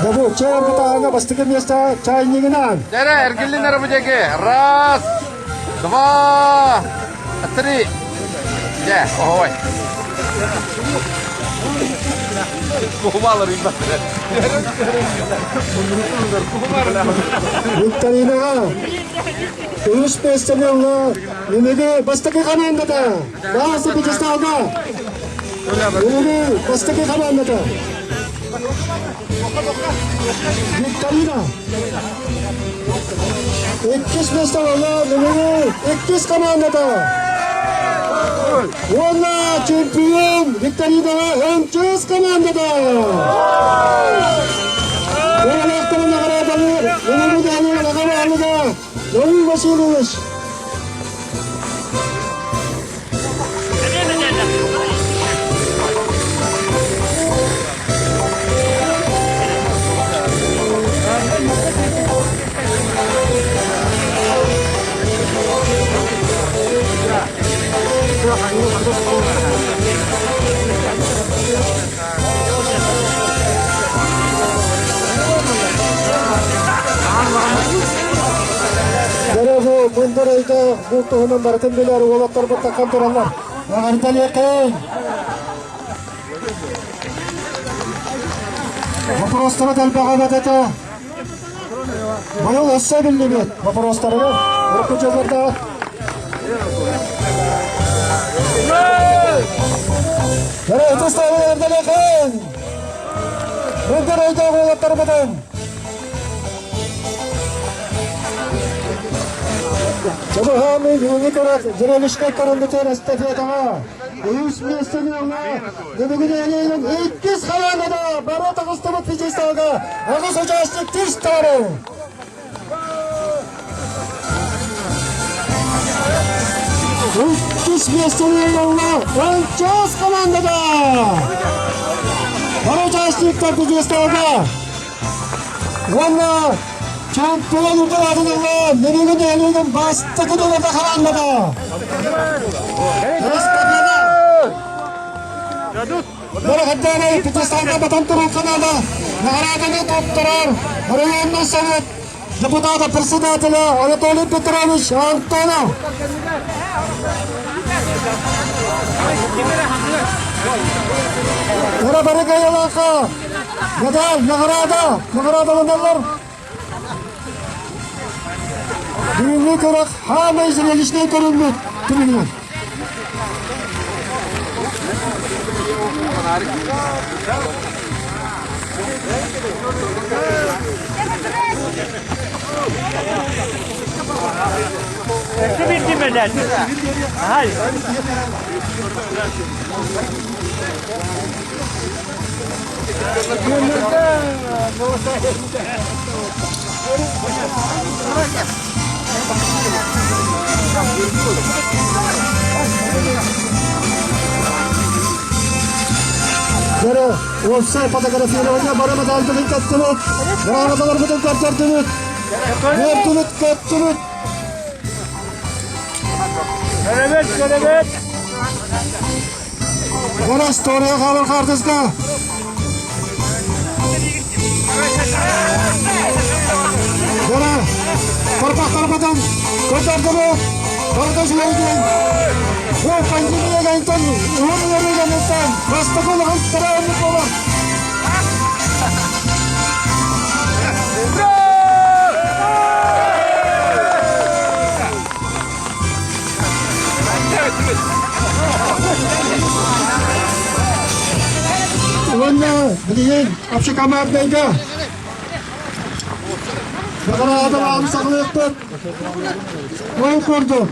Бу чай бутааҥа бастакы миэстэ чайнигынан. Дэрэ, эргиллин эрэ бу диэки. Раз, два, три. Дьэ, оһой. Викторинаҕа үс миэстэни ылла Үмүгү бастакы хамаандата Бааса пьедесталга Үмүгү бастакы хамаандата Викторина Иккис миэстэ ылла Үмүгү иккис хамаандата Уонна чемпион Викторинаҕа МЧС командата! Уолаттары наҕараадалыыр Үмүгү Данил аҕа баһылыга Леонид Васильевич! Дорогу мындыр өйдөөх бу туһунан барытын билэр уолаттарбыт таххан тураллар. Эҕэрдэлиэххин! Вопростара элбэҕэ эбэт этэ. Быйыл өссө эбиллибит вопростарыгар урукку дьыллардаах Бары ытыс эҕэрдэлиэххин! Мындыр өйдөөх уолаттарбытын! Чабыһааны бүгүҥҥү көрөр зрелищнай көрүллүтэр эстафетаҕа үһүс миэстэни ылла Бүгүн нэһилиэгин иккис хамаандата бары таҕыстыбыт физистарга аҕыс участник тистары. Иккис миэстэни ылла МЧС командата. Бары участниктар физистарга уонна чемпион урдалаатын ылла Нөмүгү нэһилиэгин бастакы дулата хамаандата. Бөрөхөттөөнөй Пятисталга батан турар Канада наҕарааданы туттарар районный совет депутата председателя Анатолий Петрович Антонов. Кыра бары кыайылаахха медаль, награда, наградаланаллар. Бүгүҥҥү күрэх хаамай зрелищнэй көрүҥмүт түмүгүнэн. Өссө биирдии мэлэт. Ай. Бары уопсай фотографирование бары медальбытын кэттибит, грамоталарбытын көрдөрдүбүт, үөрдүбүт, көттүбүт. Көрөбүт, көрөбүт. Бары история хаалар хаартыска. Бары тарбахтарбытын көрдөрдүбүт, барыта үчүгэйдик. Бу пандемия кэнниттэн уһун ыарыы кэнниттэн бастакы улахан тэрээһиммит буолар. Уонна билигин общекоманднайга наҕараадалаан саҕалыахпыт. Ол курдук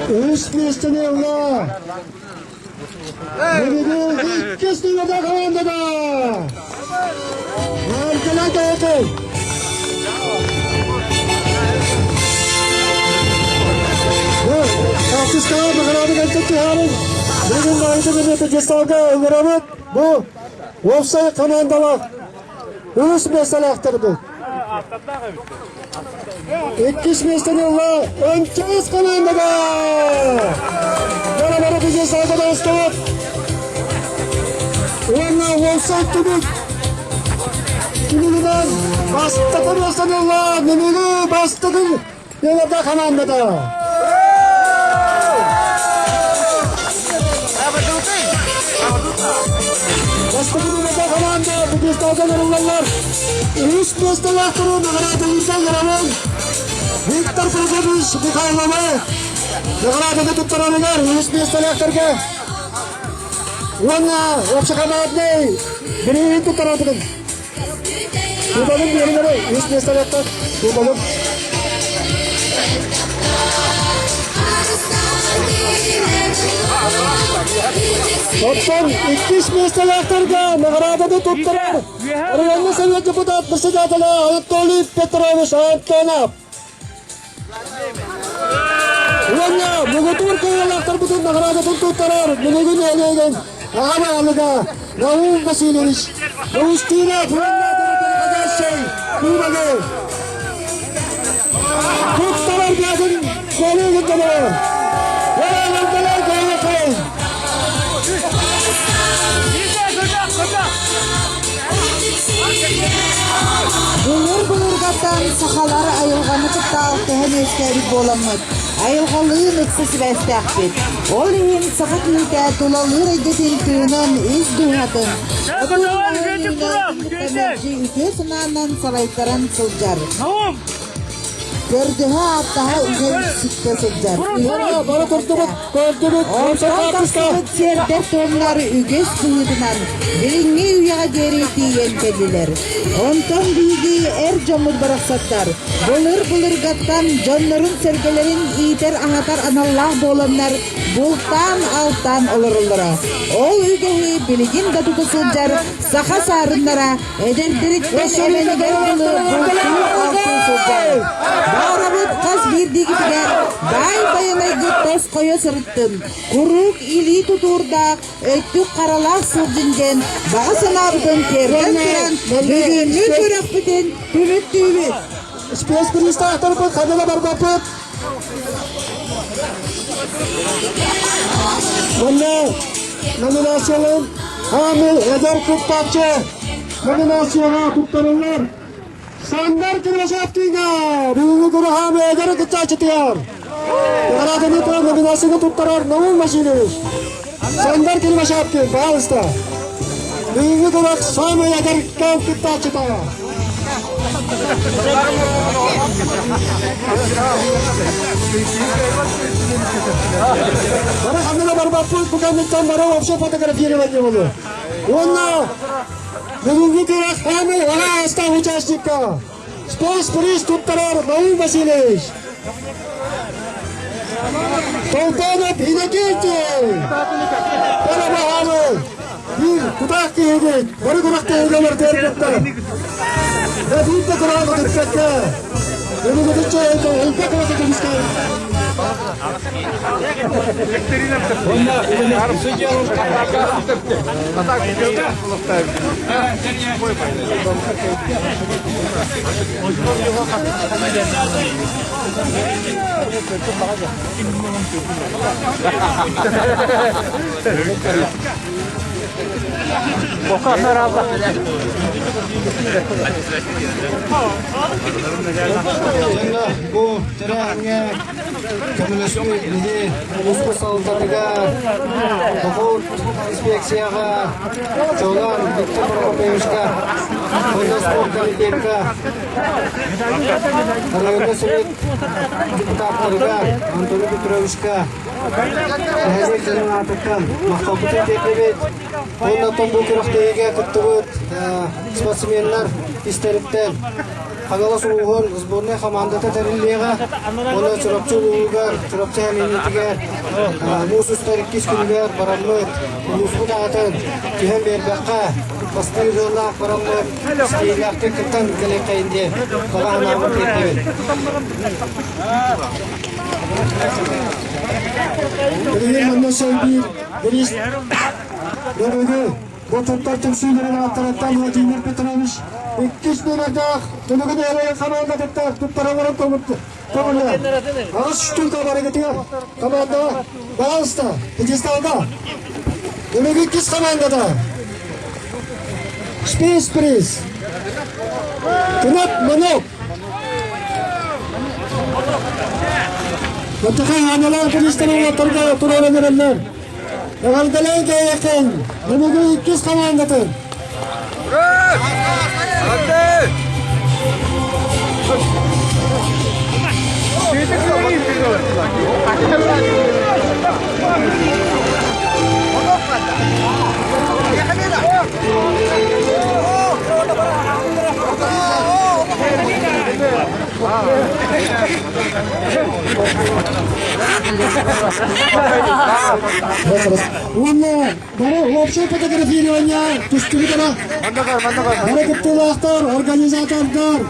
үс миэстэни ылла Бүгүн иккис нүмерде командада Эркеле Кайыкы. Тартыскаҕа награда кэлтэн түһэрин бүгүн баайды билиэти дьесталга ыҥырабыт. Бу уопсай командалар үс миэстэлээхтэрбит. Иккис миэстэни ылла МЧС командата! Бары-бары бигэ салгадастыбыт. Уонна уопсай түмүк түмүгүнэн бастакы миэстэни ылла Нөмүгү бастакы Нөмүгү командата! Бастакы нөмүгү команда пьедесталга ыллаллар. Үс миэстэлээхтэри наҕараадалыырга ыҥырабын. Виктор Прокопьевич Михайловы наҕарааданы туттарарыгар үс миэстэлээхтэргэ уонна общекомандный бирииһин туттарарбытын Кубогын биэрин үс миэстэлээхтэр кубогын Оттон иккис миэстэлээхтэргэ наҕарааданы туттарар Районный совет депутат председателя Анатолий Петрович Антонов. Уонна муҥутуур кыайыылаахтарбытын наҕараадатын туттарар Мунугун нэһилиэгин аҕа баһылыга Наум Васильевич Устинов уонна Дорогой Кубогы туттарар бэйэтин куолугун толорор. Ура, кыайыаххайын! Былыр-былыргаттан сахалар айылҕаны кытта алтыһан үөскээбит буоламмыт, айылҕалыын ыкса сибээстээхпит. Ол иһин саха киһитэ тулалыыр эйгэтин тыынын, ис дууһатын, кытта мэлдьи үтүө санаанан салайтаран сылдьар. Көрдөһө ааттаһа үҥэ-сүктэ сылдьар. Бары көрдүбүт, көрдүбүт, Онтон тахсыбыт сиэрдэр-туомнар үгэс быһыытынан билиҥҥи үйэҕэ диэри тиийэн кэллилэр. Онтон биһиги эр дьоммут барахсаттар былыр-былыргаттан дьоннорун-сэргэлэрин иитэр-аһатар аналлаах буоланнар бултаан-алтаан олороллоро. Ол үгэһи билигин да тута сылдьар саха саарыннара Эдэрдэриттэн эбэнигэр дылы бултуу-алтыы сылдьабыт. Баарабыт хас биирдиигитигэр баай байанайгыт тосхойо сырыттын, куруук илии тутуурдаах, өттүк харалаах сылдьын диэн баҕа санаабытын тиэрдэн туран бүгүҥҥү күрэхпитин түмүктүүбүт. Спецприставтарбыт ханна барбаппыт. Онно номинацияларын Хаамыл эдэр кыттааччы номинацияҕа туттарыллар. Сандар Кирилашевкиҥа бүгүҥҥү күрэх Хаамыл эдэр кыттааччытыгар. Наҕарааданы турар номинацияны туттарар Наум Васильевич. Сандар Кирмашапкин, пожалуйста. Бүгүҥҥү күрэх самый эдэркээн кыттааччыта. Бары ханна да барбаппыт, бу кэнниттэн бары вообще фотографирование буолуо. Уонна бүгүҥҥү күрэх самый араастаах участникка Спас-приз туттарар Наум Васильевич. Толтонов Иннокентий! Барабаһааны! Биир тутаах киһигит, бары күрэхтэһиигэ мартыарбыттар. Биир да курааны түппэккэ, Өнүгүтүччэ элбэх курака көмүскээн. Дьонно бу тэрээһиҥҥэ көмөлөспүт биһи улууспут салалтатыгар, дохуот инспекцияҕа, чуолаан Виктор Прокопьевичка, уонна спорт комитекка, районный совет депутаттарыгар Антону Петровичка, нэһилиэк дьонун аатыттан махталбытын тиэрдэбит. Уонна оттон бу күрэхтэһиигэ кыттыбыт спортсменнар истэриттэн Хаҥалас улууһун сборнай хамаандата тэриллиэҕэ. Уонна Чурапчы улууһугар, Чурапчы сэлиэнньэтигэр муус устар иккис күнүгэр бараммыт улууспут аатын түһэн биэрбэххэ, бастыыр ыаллаах бараммыт ситиһиилээхтик кыттан кэлиэххэйин диэн баҕа санаабын тиэрдэбин. Билигин манна сэлбиир Борис Дөрөгө бу туттар түмсүүлэрин ааттарыттан Владимир Петрович иккис нүөмэрдээх Түмүгүн эрэ хамаандатыттар туттара олорон көҥүлэ. Аҕыс штука барыгытыгар команда пожалуйста, пьедесталга. Түмүгү иккис командата. Спейс-приз. Кынат Манок. Мантыхай аналаах туристар уолаттарга туруоран эрэллэр. Эҕэрдэлээн кээйэххин, Нөмүгү иккис хамаандатын. Уонна бары общее фотографирование түстүбүт бары кыттыылаахтар, организатордар.